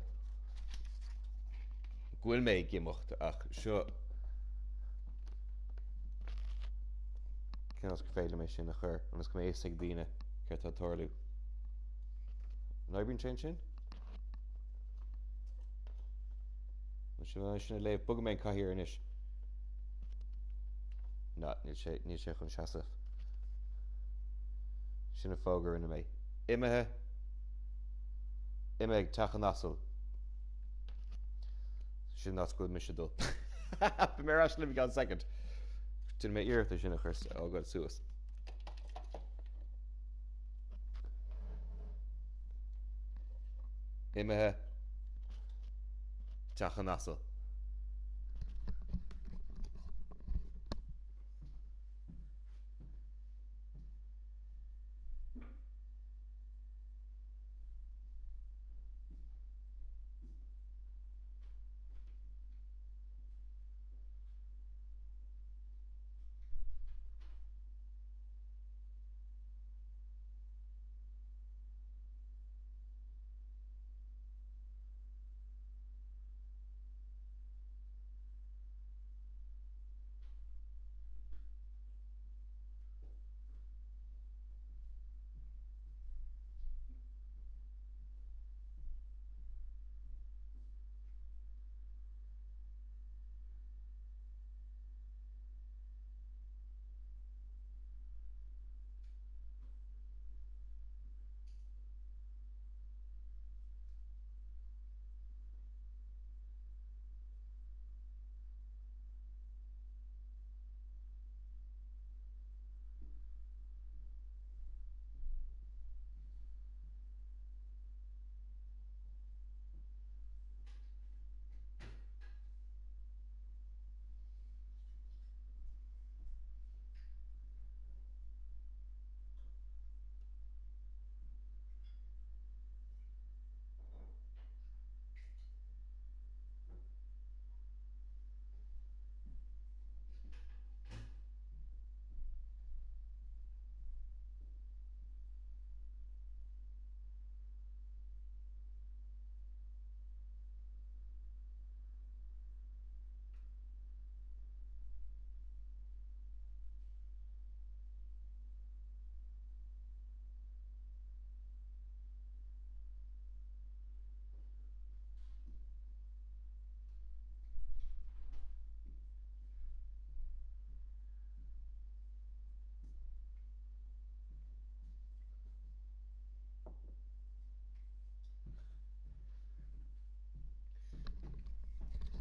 go bhfuil mé ag imeacht ach seo cén áit gur féidir liom é sin a chur ionas go mbeidh a fhios ag daoine céard atá ag tarlú. An oibríonn sé ansin? An sibh in ann sin a léamh? Bogfaidh mé an cathaoir anois. Ná, níl sé, níl sé chun seasamh. Sin an fógra a rinne mé. Imithe. Imithe ag Teach an Asail. Sin an áit go bhfuil mise ag dul. Beidh mé ar ais libh i gceann soicind. Déanfaidh mé iarracht é sin a chur, a fhágáil suas. Imithe. Teach an Asail.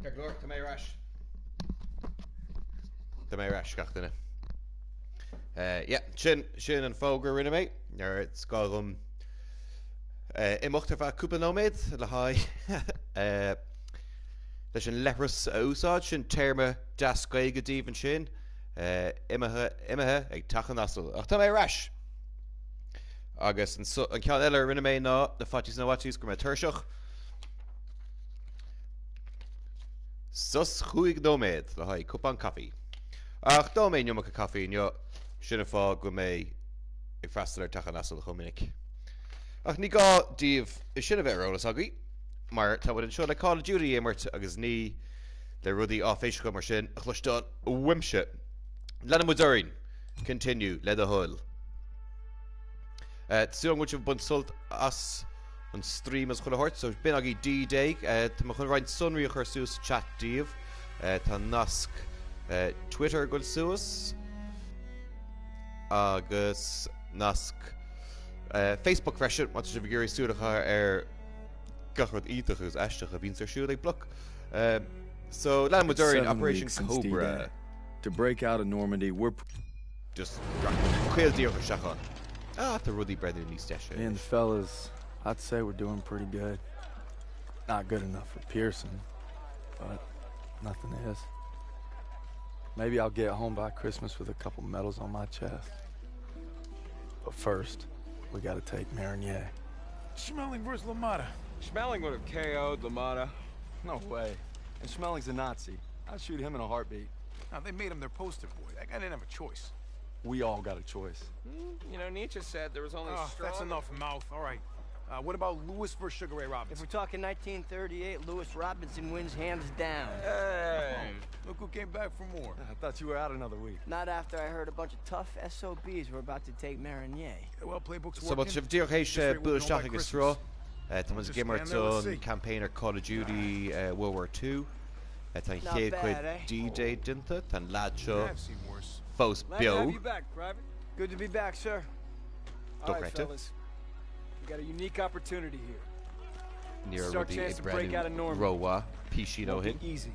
Ceart go leor, tá mé ar ais. Tá mé ar ais, gach duine. Yeah, sin, sin an fógra a rinne mé. Nuair is gá dhom imeacht ar feadh cúpla nóiméad le haghaidh leis an leithreas a úsáid. Sin téarma deas Gaeilge daoibh ansin. Imithe, imithe ag Teach an Asail. Ach tá mé ar ais! Agus an ceann eile a rinne mé ná na faitíos na bhfaitíos go raibh mé tuirseach. Sos chúig nóiméad le haghaidh cupán caife. Ach d'ól mé an iomarca caife inniu, sin an fáth go bhfuil mé ag freastal ar Teach an Asail chomh minic. Ach ní gá daoibh é sin a bheith ar eolas agaibh, mar tá muid anseo le Call of Duty a imirt agus ní le rudaí áiféiseacha mar sin a chloisteáil uaimse. Leanann muid orainn. Continue, le do thoil. Tá súil agam go bhfuil sibh ag baint sult as an stream is chuile shórt. So b'in agaibh D-Day. Tá mé chun roinnt sonraí a chur suas sa chat daoibh. Tá nasc Twitter ag goil suas agus nasc Facebook freisin má tá sibh ag iarraidh súil a chaitheamh ar gach rud iontach agus aisteach a bhíonns ar siúl ag Bloc. So leanann muid orainn Operation Cobra. To break out of Normandy, we're. Just caol díreach isteach ann. Ah, tá rudaí ag breathnú níos deise Me and the anois. fellas, I'd say we're doing pretty good. Not good enough for Pierson, but nothing is. Maybe I'll get home by Christmas with a couple medals on my chest. But first, we gotta take Marigny. Schmeling versus LaMotta. Schmeling would have KO'd LaMotta. No way. And Schmeling's a Nazi. I'd shoot him in a heartbeat. Now, they made him their poster boy. That guy didn't have a choice. We all got a choice. You know, Nietzsche said there was only Oh, strong... that's enough mouth. All right. What about Lewis versus Sugar Ray Robinson? If we're talking 1938, Lewis Robinson wins hands down. Hey, look who came back for more. I thought you were out another week. Not after I heard a bunch of tough SOBs were about to take Marigny. Well, playbook's So working. tá sibh díreach théis Just wait, we'll bualadh know by isteach agus Christmas. sruth. Tá muid Just ag imirt stand there, let's an see. campaign ar Call of Duty World War II. Tá an Not chéad bad, chuid eh? D-Day déanta, tá an lad seo I've seen worse. fós Glad to have beo. you back, Private. Good to be back, sir. All right, Dochreidte. fellas. We got a unique opportunity here. Ní This is our rudaí chance ag to break out of breathnú Normandy. rómhaith, písín ó Won't shin. be easy.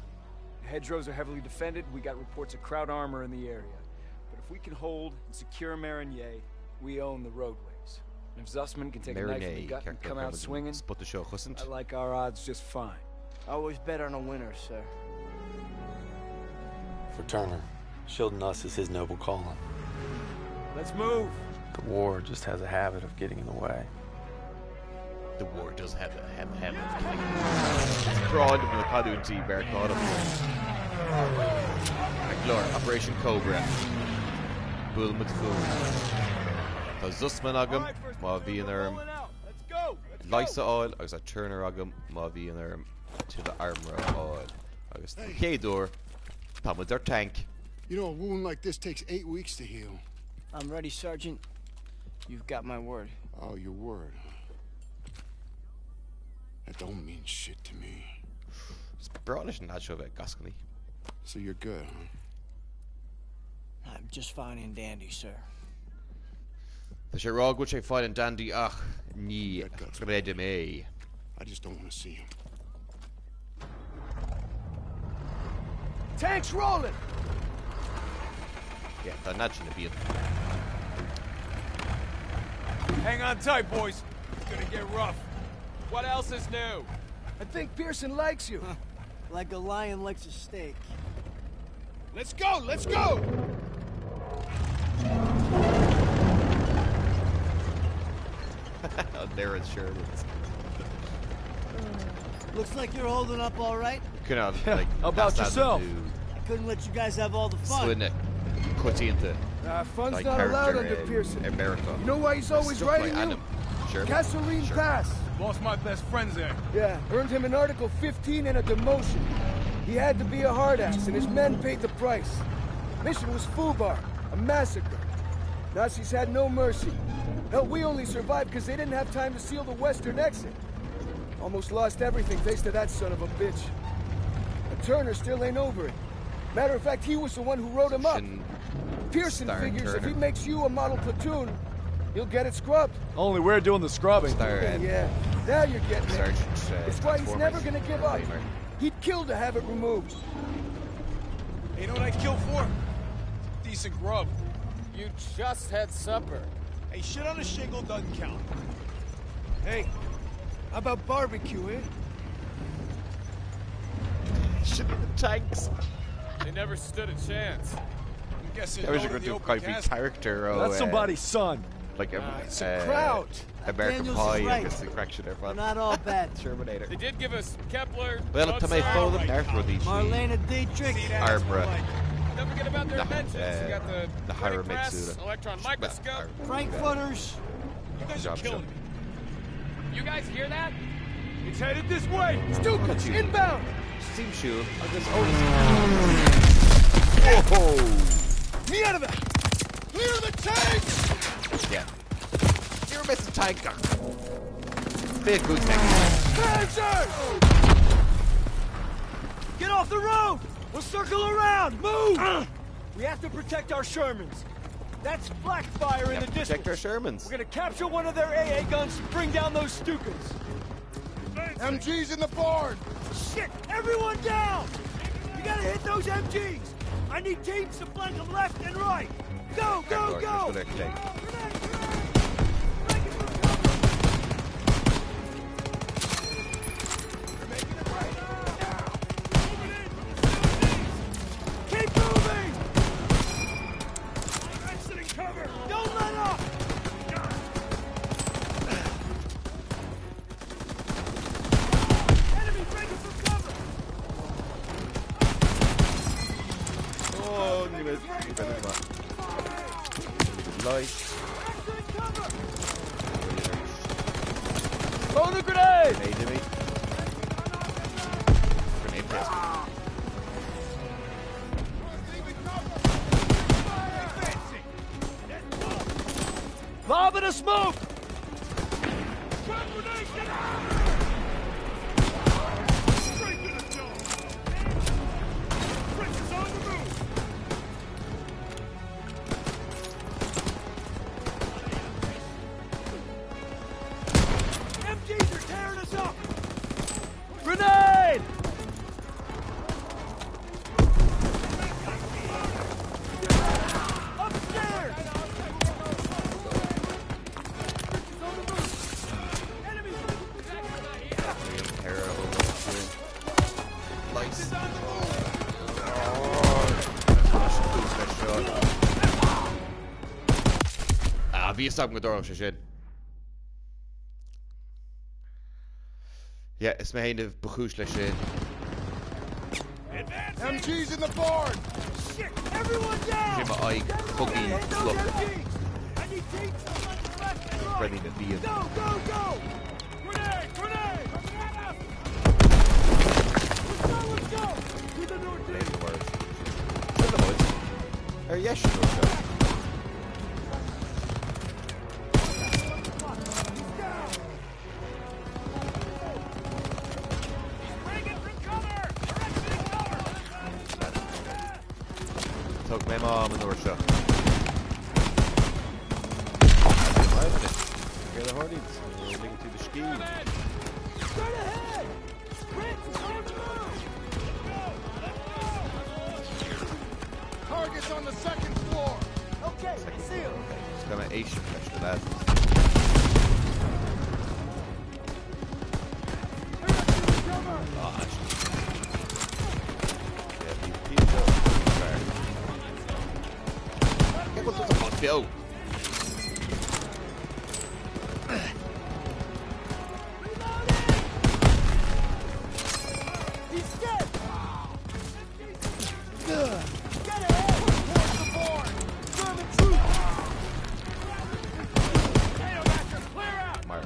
The hedgerows are heavily defended. We got reports of crowd armor in the area. But if we can hold and secure Marigny, we own the roadways. And if Zussman can take a knife in the Marigny, gut and ceart come out swinging, Spota seo chosaint. I like our odds just fine. I always bet on a winner, sir. For Turner, shielding us is his noble calling. Let's move. The war just has a habit of getting in the way. The war does have a habit of killing. Is breá na canúintí Meiriceánach. Ag glór, Operation Cobra. Buail muid fúm. Tá Zussman agam má bhíonn orm Rolling out. Let's go. Let's leigheas a fháil agus tá Turner agam má bhíonn orm tuilleadh armra a fháil. Agus den chéad uair, tá muid ar tank. You know, a wound like this takes 8 weeks to heal. I'm ready, Sergeant. You've got my word. Oh, your word, huh? That don't mean shit to me. Is breá leis an lad seo bheith gascalaí. So you're good, huh? I'm just fine and dandy, sir. Tá sé rá go sé fine and dandy ach ní chreidim é. I just don't want to see him. Tanks rolling. Yeah, tá lad sin a bíon. Hang on tight, boys. It's gonna get rough. What else is new? I think Pierson likes you. Like a lion likes a steak. Let's go, let's go! There it's Sherman's. Looks like you're holding up all right. Cineál, like, How about yourself? I couldn't let you guys have all the fun. Sloinne coitianta. Fun's Like not allowed character under in Pierson. America. You know why he's always Stuff like writing you? Adam. Sherman. Kasserine Sherman. Pass. Lost my best friends there. Yeah, earned him an Article 15 and a demotion. He had to be a hard ass, and his men paid the price. Mission was Fubar, a massacre. Nazis had no mercy. Hell, we only survived because they didn't have time to seal the western exit. Almost lost everything thanks to that son of a bitch. But Turner still ain't over it. Matter of fact, he was the one who wrote him up. Sin Pierson Star figures if Turner. he makes you a model platoon, he'll get it scrubbed. Only we're doing the scrubbing. Star, Yeah, now you're getting it. Sergeant, It's why he's never Transformers. gonna give up. Kramer. He'd kill to have it removed. Hey, you know what I'd kill for? Decent grub. You just had supper. Hey, shit on a shingle doesn't count. Hey, how about barbecue, eh? Should be the tanks. They never stood a chance. I'm guessing That was no a to the good open quite big casket. character. Oh, That's somebody's son. Like it's a crowd. American Daniels Pie is right. agus the correction ar We're fad. not all bad. Terminator. They did give us Kepler. Well, tá mé Mozart. foghlaim neart rudaí faoi Marlene Dietrich. See, that's Armra. more like it. Don't forget about their Na, inventions. You got the na printing hArm press, éagsúla. electron microscope. Frankfurters. You guys are Job killing shop. me. You guys hear that? It's headed this way. Stukas, inbound! Simsiúil agus Oh! Mierda! Clear the tanks! Yeah. Níor mé tank. 25 tank. Panzers! Get off the road! We'll circle around! Move! We have to protect our Shermans. That's flak fire in the distance. Protect our Shermans. We're gonna capture one of their AA guns and bring down those Stukas. MG's in the barn! Shit! Everyone down! You gotta hit those MGs! I need teams to flank them left and right! Go, go, go! Go. Grenade, grenade! Break it from cover! Keep moving! Exiting cover. Don't let up! Enemy breaking from cover! Oh, ní ní Leighis. Throw the grenade! Grenade imigh. Grenade pléasctha. Lob in a smoke! MGs are tearing us up! Grenade! Upstairs! Leighis. Ah, bhí a fhios agam go dtarlódh sé sin. Yeah, is mé féin ba chúis leis sin. MG's in the barn! Shit! Everyone down! Sé m'aghaidh cogaí fliuch. I need teams to left and right! Ready na bhíonn. Go, go, go! Grenade! Grenade! Let's go, let's go! To the northeast! Ar dheis an uair seo. Thug mé m'am an uair seo. Céard a tharlaíonn nuair a ligeann tú do scíth? Straight ahead! Ritz is on the move! Target's on the second floor! Okay, I see him. Is go mé éisteacht leis na lads. Ah, yeah, bhí píosa fearr. Cé bhfuil tusa fós beo? He's dead! Get ahead! Towards the barn! German troops! Mar.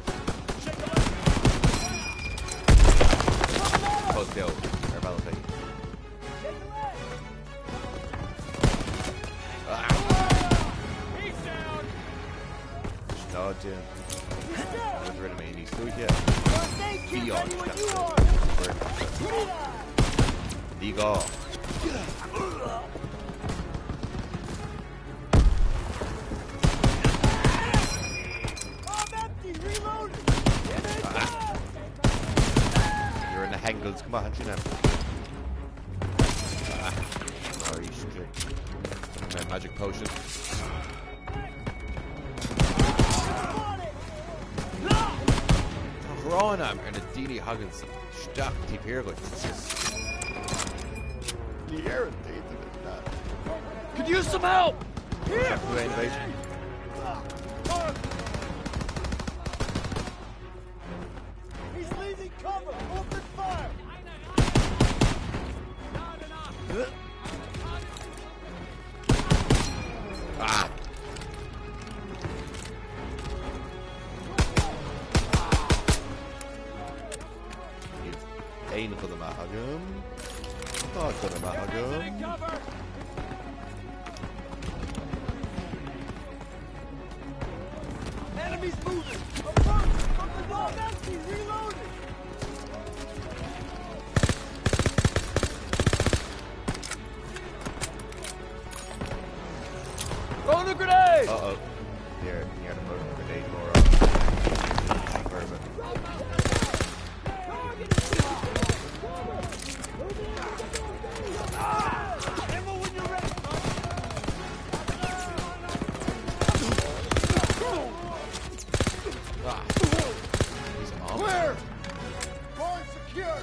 Fós beo ar bhealach éigin. Ah! Ná déan. Rud a rinne mé níos luaithe. First aid kit Bhí ready when you are! Ní gá. I'm empty! Reloading! Get it down! You're in the hangles go maith ansin. Ah, arís ansin. Magic potion. Tá gráin agam ar na daoine a thagann isteach taobh thiar dhuit. Ní ar an daoine Could use some help! Here! Here! He's leaving cover! Open fire! Ah! Níl aon ghunna maith agam. Tá gunna maith agam. Enemies moving! Approach from the north! Empty! Reloading! Throw the grenade! Uh-oh. There, ní ar an grenade mór. Ammo when you're ready! Ah. He's on. Clear! Barn secure!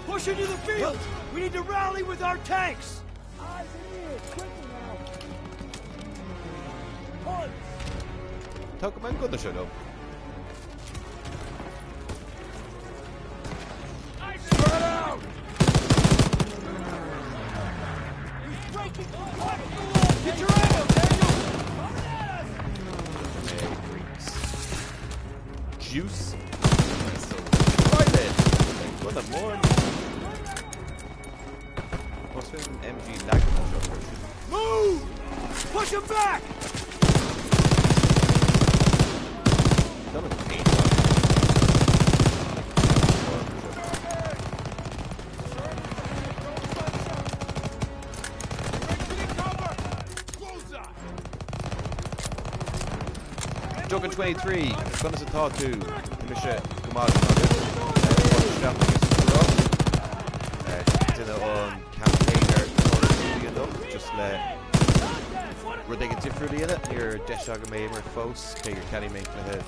Push into the fields! We need to rally with our tanks! Eyes and ears, quickly now! Punch! Tá go an gunna seo liom. Spread out! He's breaking through! Watch the wall! Get your ammo, Daniel! Coming at us! Juice. So Private! Gunna mór. Más féidir an MG leagan seo freisin. Move! Push him back! Done an paint Duncan 23, conas atá tú? Tá mise go maith agus isteach agus rá. Duine an campaign ar Call of Duty anocht, just le rud éigin difriúil a dhéanamh. Ní raibh deis agam é a imirt fós, cé gur cheannaigh mé an cluiche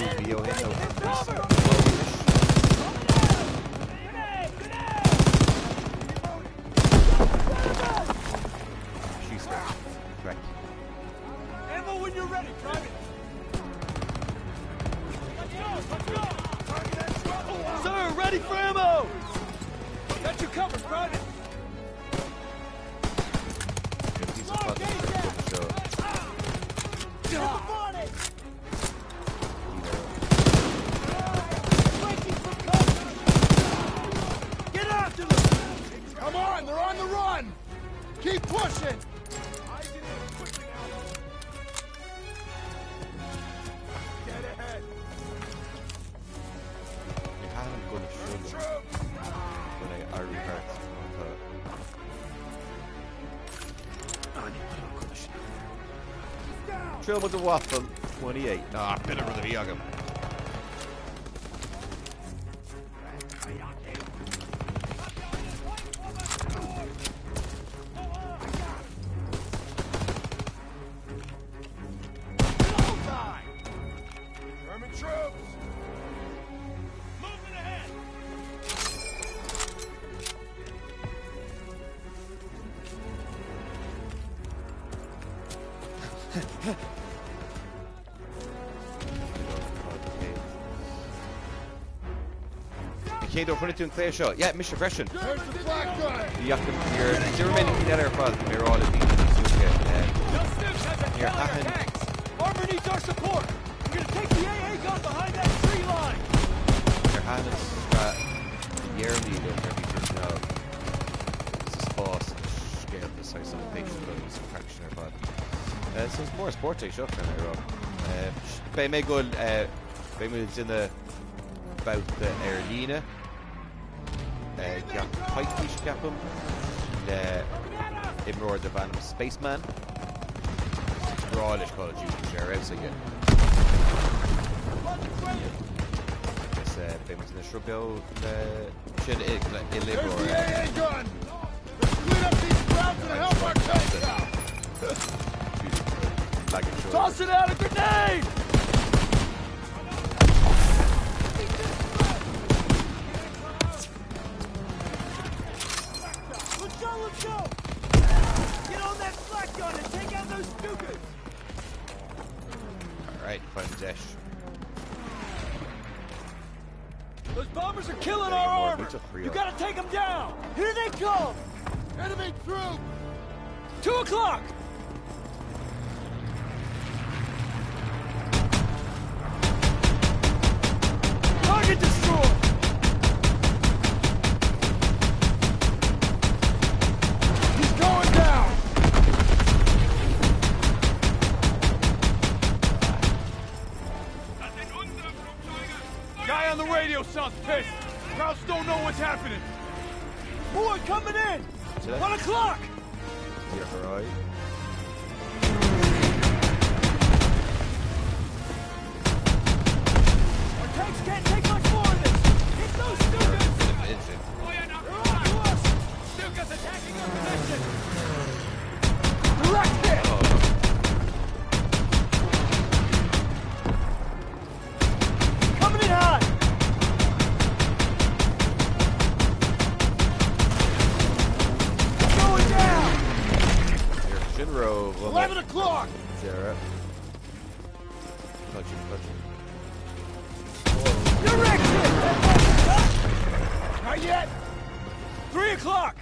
5 mhí ó shin nó níos mó anois. Síos leis. Craic. Ammo when you're ready, Private! Let's go! Let's go! Sir, ready for ammo! Got you covered, Private! Níl píosa fada ar an gcuma seo. Get after them! Come on, they're on the run! Keep pushing! Get ahead! Níor thaitin an gunna seo liom. Chun é a éirí thart má tá. Ah, ní maith liom an gunna sin. Triail muid an Waffle 28. Ah, b'in an rud a bhí agam. German troops! Movement ahead! An chéad uair a chonaic tú an cluiche seo? Yeah, mise freisin. There's the flak gun! Ní fhaca níor dúirt mé na cinn eile ar fad, bhí mé ag rá le daoine níos luaithe. Those Stugs has a Níor kill our thaitin tanks! Armor needs our support! We're gonna take the AA gun behind that tree line! Níor thaitin an sraith dheireanaí liom mar bhí sé cineál sa spás agus scéalta saghas an agus an craic sin ar fad. So is mór an spórt é seo, caithfidh mé a rá. Beidh mé ag dul, beidh muid ag déanamh babhta ar líne gach coicís, ceapaim, le imreoir darb ainm Spaceman. Is breá leis Call of Duty, sé ar fheabhas aige. Agus beidh muid ina sruth beo le sin le There's imreoir the eile. AA gun! Let's clean up these crowds and help our tanks out! Leagan seo. Tossing out a grenade! Let's go, let's go! Get on that flak gun and take out those Stukas! Alright, find the deis. Those bombers are killing our armor! You gotta take them down! Here they come! Enemy troops! 2 o'clock! Target destroyed! He's going down! Guy on the radio sounds pissed. Krauts don't know what's happening. More coming in! Sure. 1 o'clock! Díreach ar aghaidh. Our tanks can't take much more of this! Hit those Stukas! Engine. They're on to us! Stukas attacking our position! Direct hit! Oh, Coming in hot! Going down! Níor sin ró 11 o'clock! Deireadh. Touch touch. Direct hit! Not yet! 3 o'clock!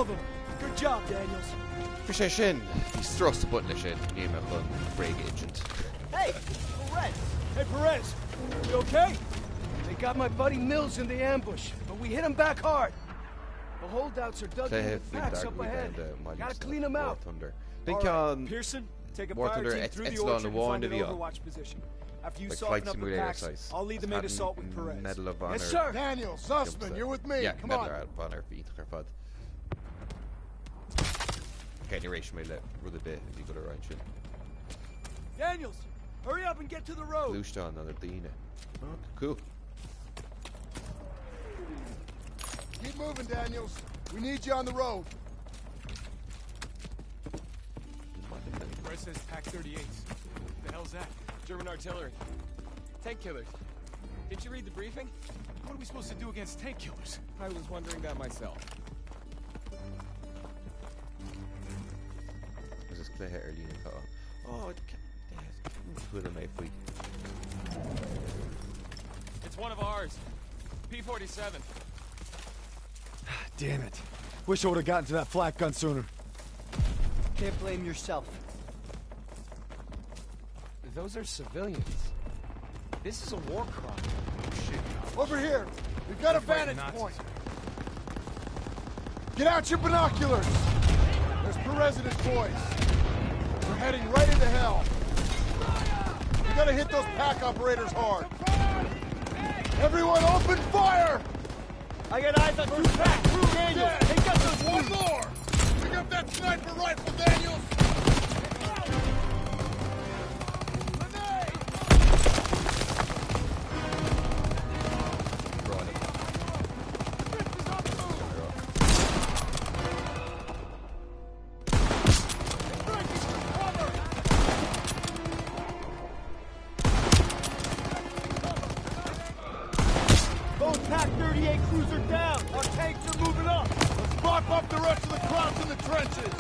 All of them. Good job, Daniels. Bhí sé sin, bhí strus ag baint leis sin, níl mé chun bréag a insint. Hey, Perez! Hey, Perez, you okay? They got my buddy Mills in the ambush, but we hit him back hard. The holdouts are dug in Cluiche with faoin packs dara up ahead. weekend Gotta clean them War out. Thunder. Bíonn ceann Pearson, take a War fire Thunder team through the eitleán orchard and amháin find a an bhí ann. overwatch position. After you Like soften Flight up the Simulator packs, size. I'll lead the main assault with Perez. Medal of Honor. Yes, sir. Daniel, Zussman, you're with me. Yeah, Come Medal on. of Honor bhí iontach ar fad. Ok, ní réis mé le rud ar bith a bhí go le roinnt sin. Daniels, hurry up and get to the road. Gluaisteán na daoine. Cool. Keep moving, Daniels. We need you on the road. Perez says Pack 38s. The hell's that? German artillery. Tank killers. Didn't you read the briefing? What are we supposed to do against tank killers? I was wondering that myself. Is is cluiche ar líne atá ann. Ó, chuala mé faoi. It's one of ours. P-47. Damn it. Wish I would have gotten to that flak gun sooner. Can't blame yourself. Those are civilians. This is a war crime. Over here. We've got a They're fighting vantage Nazis. point. Get out your binoculars. There's Perez and his boys. We're heading right into hell. We gotta hit those pack operators hard. Everyone open fire! I got eyes on two packs. Daniels, Dead. take out those One more! Pick up that sniper rifle, Daniels! Both Pack 38 crews are down. Our tanks are moving up. Let's mop up the rest of the Krauts in the trenches!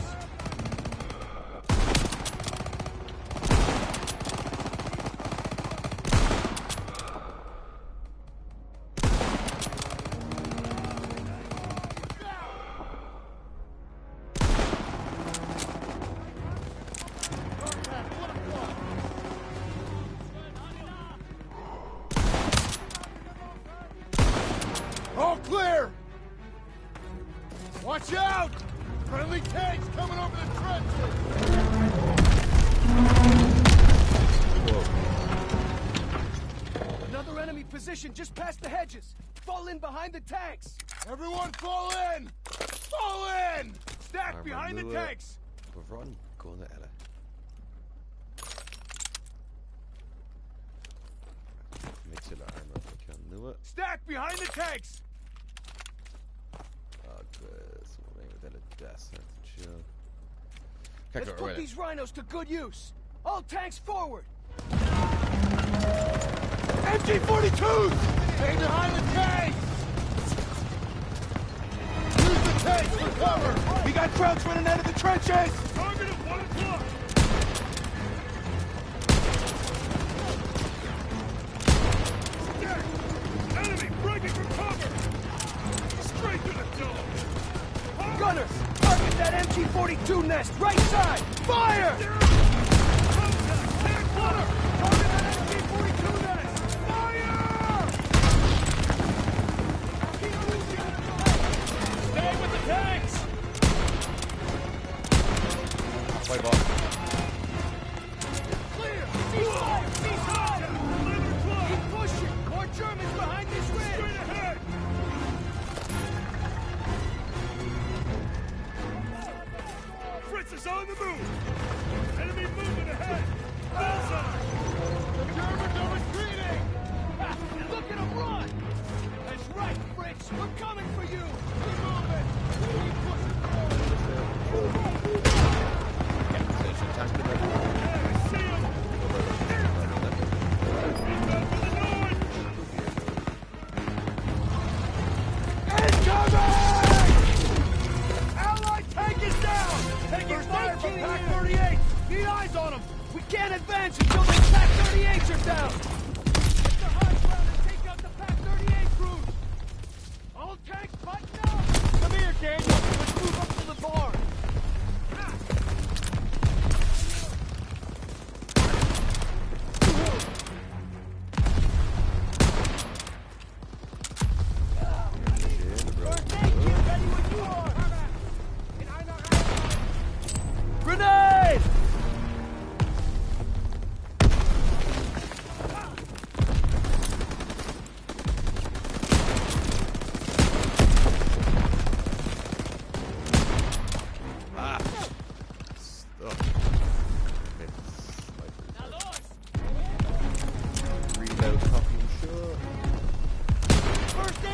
All clear! Watch out! Friendly tanks coming over the trenches! Another enemy position just past the hedges. Fall in behind the tanks. Everyone fall in! Fall in! Stack Armor behind the nua. tanks! Ba bhreá gunna eile. Mé le armor ceann nua. Stack behind the tanks! Agus eile deas seo. Let's put these rhinos to good use. All tanks forward. MG-42s! Stay behind the tanks! Use the tanks for cover! We got Krauts running out of the trenches! Target at 1 o'clock! Stack! Enemy breaking from cover! Straight to the dome! Gunners, target that MG-42 nest, right side. Fire! Contact! Tank water! Target that MG-42 nest. Fire! Stay with the tanks! Bye bye. Clear! Cease fire! Cease fire! 11 o'clock! Keep pushing! More Germans behind this ridge! Straight ahead! Fritz is on the move! Enemy movement ahead! Bullseye! The Germans are retreating! Look at them run! That's right, Fritz! We're coming for you! Keep moving! Keep pushing forward! I see him! Inbound from the north! Incoming! Allied tank is down! Taking First fire aid from kit Pack here. 38! Need eyes on them! We can't advance until the Pack 38s are down! Get the high ground and take out the Pack 38 crews! All tanks button up! Come here, Daniel. Let's move up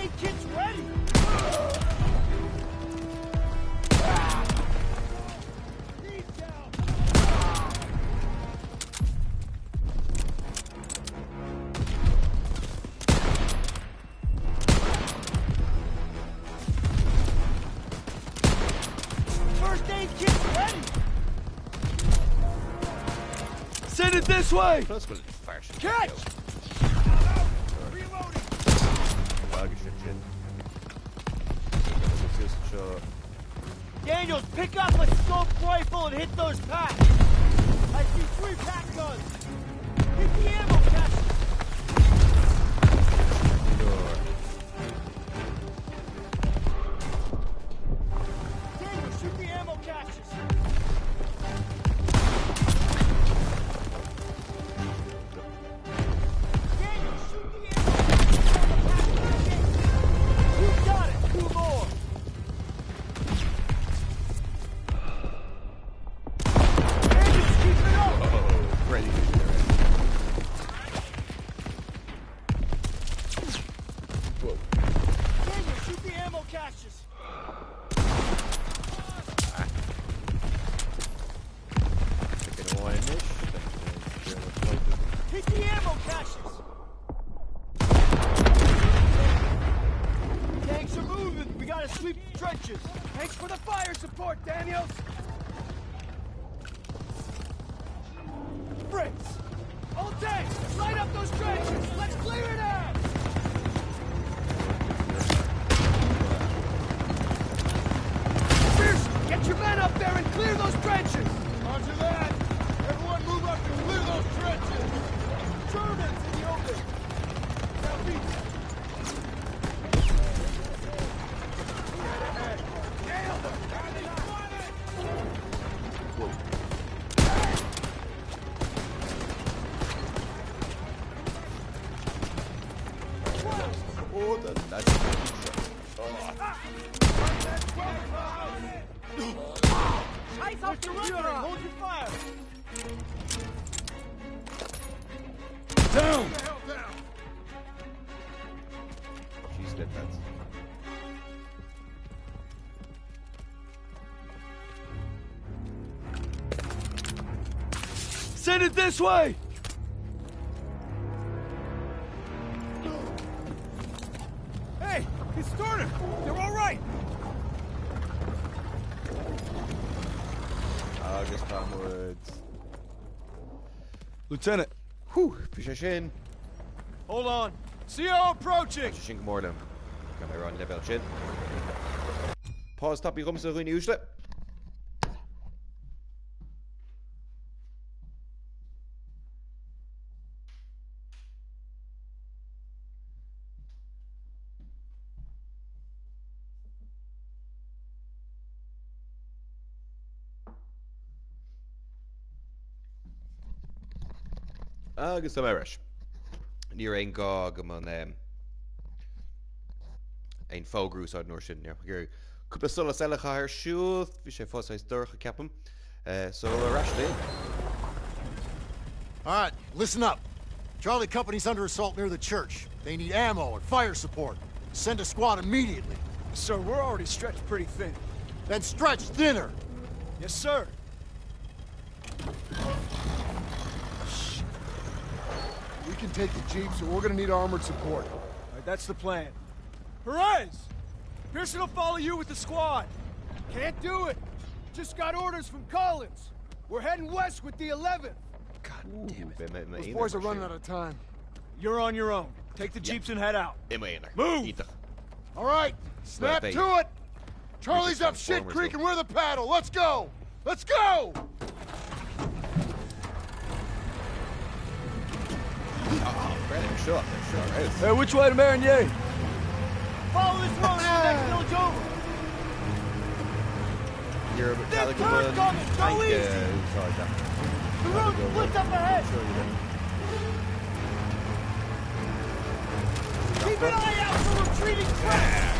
aid kit's ready! He's down! First aid kit's ready! Send it this way! Catch! Agus sin sin. Seo Daniels, pick up a scoped rifle and hit those packs! I see three pack guns! Hit the ammo caches! Daniels, shoot the ammo caches! Daniels, shoot the ammo caches on the pack gate! You got it! Two more! Daniels, keep it up! Oh, ready. Whoa. Daniels, shoot the ammo caches! Chicken amháin Hit the ammo caches! Tanks are moving! We gotta sweep the trenches! Thanks for the fire support, Daniels! Fritz! All tanks, light up those trenches! Let's clear it out! Pierce, get your men up there and clear those trenches! Roger that! Everyone move up and clear those trenches! Germans in the open! Southeast! Nailed them! Oh, the that's Scheiß auf die Rückgrat! Hold your fire! Down! She's dead, lads. Send it this way! Hey, it started! They're all right! Agus tá muid. Lieutenant. Whew, bhí sé sin. Hold on. CO approaching! Tá sé sin go mór liom. Gan mé an leibhéal sin. Pause tapaidh dhomsa a dhaoine uaisle. Agus tá mé ar ais. Ní raibh aon gá agam an aon fógra a úsáid an uair sin. Cúpla solas eile a chaitheamh ar siúl, bhí sé fós saghas dorcha ceapaim. So ar ais linn. All right, listen up. Charlie Company's under assault near the church. They need ammo and fire support. Send a squad immediately. Sir, we're already stretched pretty thin. Then stretch thinner! Yes, sir. We can take the jeeps, but we're gonna need armored support. All right, that's the plan. Perez! Pierson will follow you with the squad. Can't do it! Just got orders from Collins. We're heading west with the 11th. God damn it. Those boys are running out of time. You're on your own. Take the jeeps and head out. I m'aonar. Move! Iontach. All right, snap Well, they- to it! Charlie's up shit Transformers, creek though. and we're the paddle. Let's go! Let's go! Oh, Brennan, seo, seo, right. Hey, which way to Marigny? Follow this road to the next village over! You're They're turn coming! Go easy! The road splits up ahead! Keep an eye out for retreating tracks!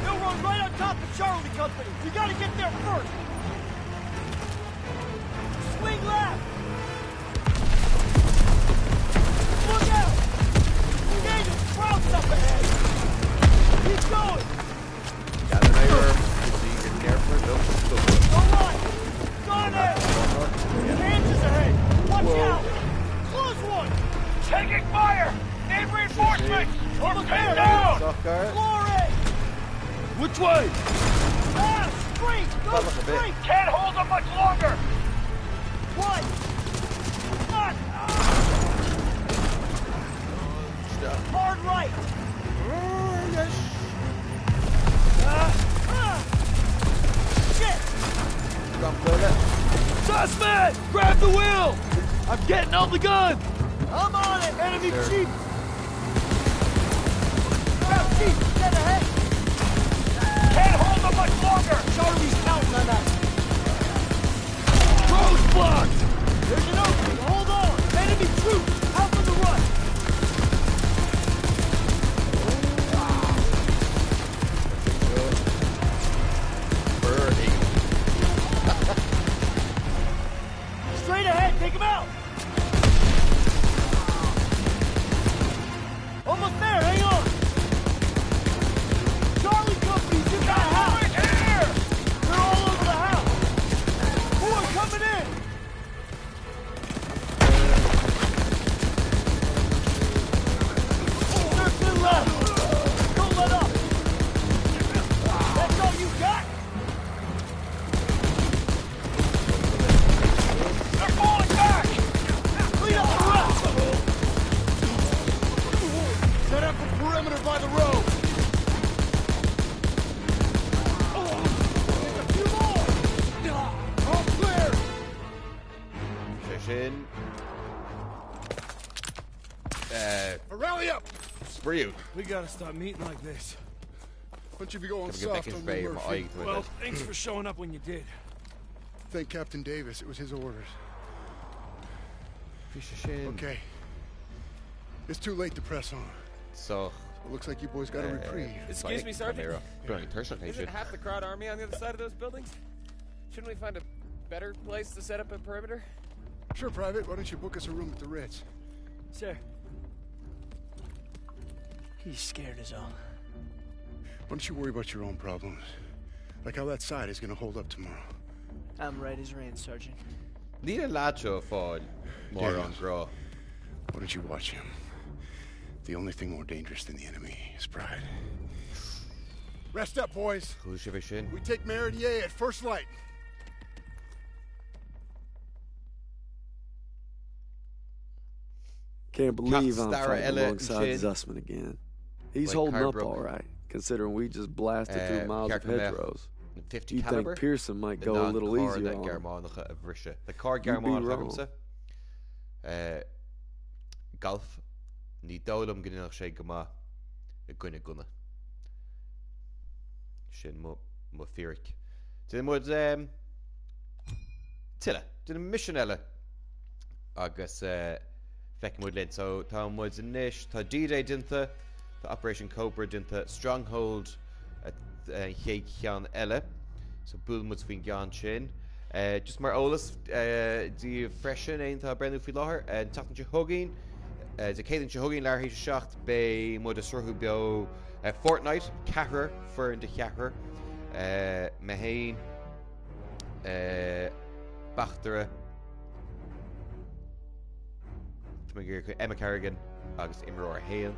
They'll run right on top of Charlie Company! We gotta get there first! Swing left! Look out! Daniel, Krauts up ahead! Almost there! Down! Socair. Floor A! Which way? Ah, straight! Go Bealach ar bith. straight! Can't hold them much longer! What? Not hard right! Ah, ah. Shit! Dromchla eile. Zussman! Grab the wheel! I'm getting on the gun! I'm on it! Enemy Sure. jeep! Grab jeep! Get ahead! Can't hold them much longer! Charlie's counting on us! Road's blocked! There's an opening! Hold on! Enemy troops! Out from the right! Burning. Straight ahead! Take him out! Almost there! Hang on! Charlie Company's in that house! Here! They're all over the house! More coming in! Circling left! Don't let up! That's all you got? They're falling back! Clean up the rest! Set up a perimeter by the road. There's a few more! All clear. Sé sin. Rally up. Spraoi. We gotta stop meeting like this. Don't you be going Go soft bhfeiceann on me, bréir Murphy. aghaidh Well, thanks for showing up when you did. Thank Captain Davis. It was his orders. Bhí sé sin. Okay. It's too late to press on. So. It looks like you boys got a reprieve. Excuse me, Sergeant. Tuirseach é Isn't sin. half the Kraut army on the other side of those buildings? Shouldn't we find a better place to set up a perimeter? Sure, Private. Why don't you book us a room at the Ritz? Sir. He's scared as all. Why don't you worry about your own problems? Like how that side is gonna hold up tomorrow. I'm right as rain, Sergeant. Níl an leaid seo fáil mar an Daniels. grá. Why don't you watch him? The only thing more dangerous than the enemy is pride. Rest up, boys. Chuala sibh é sin. We take Marigny at first light. Can't believe I'm Stara fighting eile alongside ansin. Zussman again. He's Like holding up Carbrook. all right, considering we just blasted through miles of Ceart go mbeadh hedgerows. 50 You'd think caliber Pearson might go ná a little carna easier on him. Gearmánacha a bhriseadh. The car You'd be Gearmánach wrong. agamsa. Golf. Ní dóigh liom go ndéanfadh sé go maith i gcoinne gunna. Sin mo mo fíric. Déanfaidh muid um, tuilleadh. Déanfaidh mission eile. Agus uh, feicfidh muid linn. So tá muid anois, tá D-Day déanta, tá Operation Cobra déanta, Stronghold an chéad cheann eile. So buailfidh muid faoin gceann sin. Uh, just mar eolas uh, daoibh freisin éinne atá ag breathnú faoi láthair, an tseachtain seo chugainn, uh, Dé Céadaoin seo chugainn leathuair théis a 7 beidh muid ag sruthú beo uh, Fortnite, ceathrar, foireann de cheathrar, uh, mé féin, uh, Bachtaire, Tá mé ag iarraidh Emma Carrigan agus imreoir 1.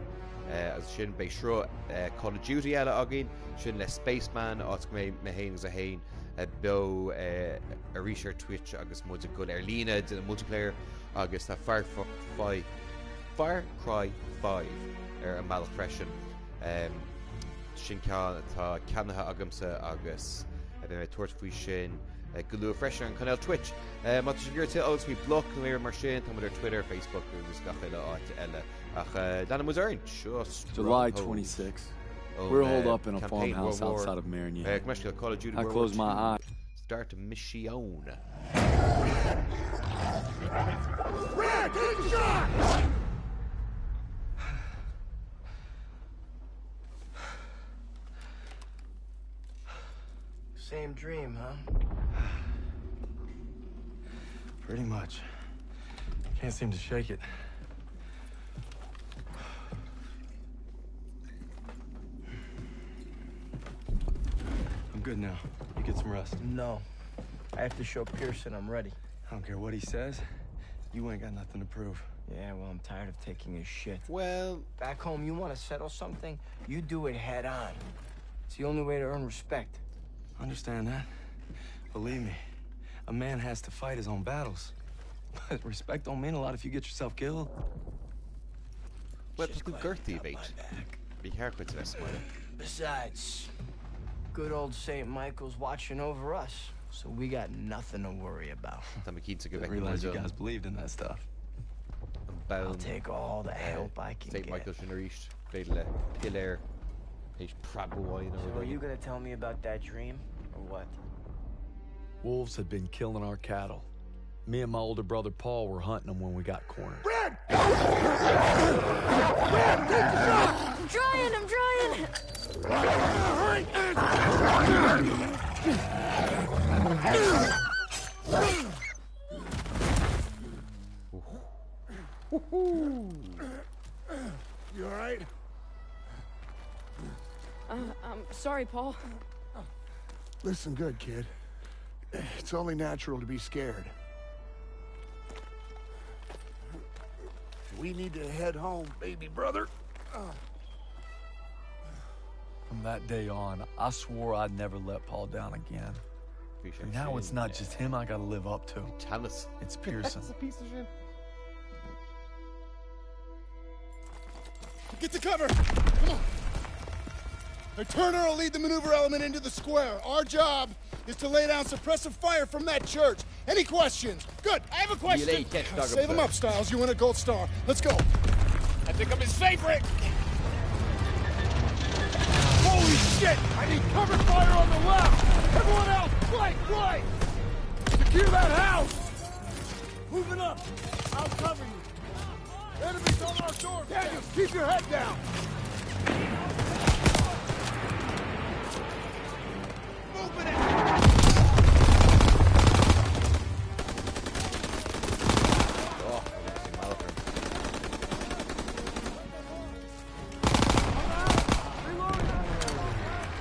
Agus sin beidh sruth Call of Duty eile againn, sin le Spaceman, áit go mbeidh mé féin agus é féin beo arís ar Twitch agus muid ag dul ar líne ag déanamh multiplayer agus tá Far Far Cry 5 ar an mbealach freisin. Sin ceann atá ceannaithe agamsa agus beidh mé ag tabhairt faoi sin go luath freisin ar an cainéal Twitch. Má tá sibh ag iarraidh tuilleadh eolais faoi Bloc nó aon rud mar sin, tá muid ar Twitter, Facebook agus gach uile áit eile. Ach leanfaidh muid orainn. Seo July Stronghold 26. ón We're holed up in a campaign farmhouse World War outside of Marigny. Commercial Call of Duty I World close War my II. eye. Start mission. Red, take a shot! Same dream, huh? Pretty much. Can't seem to shake it. I'm good now. You get some rest. No. I have to show Pearson I'm ready. I don't care what he says. You ain't got nothing to prove. Yeah, well, I'm tired of taking his shit. Well... Back home, you want to settle something, you do it head on. It's the only way to earn respect. Understand that. Believe me, a man has to fight his own battles. But respect don't mean a lot if you get yourself killed. Well, tá tú gortaithe, mate. Bhí ceart duit a bheith smaoineamh. Besides, good old St. Michael's watching over us, so we got nothing to worry about. Tá mé cinnte go Didn't realize you guys believed in that stuff. I'll take all the help I can St. get. Michael sin arís, b'fhéidir le piléar théis preab amháin nó So rud are you éigin. gonna tell me about that dream, or what? Wolves had been killing our cattle. Me and my older brother Paul were hunting them when we got cornered. Red! Red, take the shot! I'm trying, I'm trying! Hurry! You all right? Uh, I'm sorry, Paul. Listen good, kid. It's only natural to be scared. We need to head home, baby brother. From that day on, I swore I'd never let Paul down again. And now it's not just him I gotta live up to. Talus. It's Pearson. That's a piece of shit. Get to cover! Come on! Now, Turner will lead the maneuver element into the square. Our job is to lay down suppressive fire from that church. Any questions? Good. I have a question. Níl aon cheist agamsa. Save him up, Stiles. You win a gold star. Let's go. I think I'm his favorite. Holy shit! I need cover fire on the left! Everyone else, flank right! Secure that house! Moving up! I'll cover you. Enemies on our door. Daniels, keep your head down. Moving it. Oh, bhí sé malachar.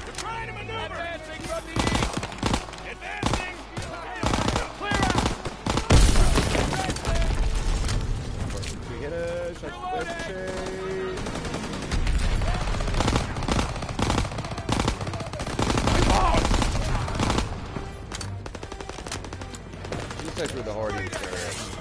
They're trying to maneuver! Advancing from the east! Advancing! Clear out! Reloading! Looks like we're the Hardys there.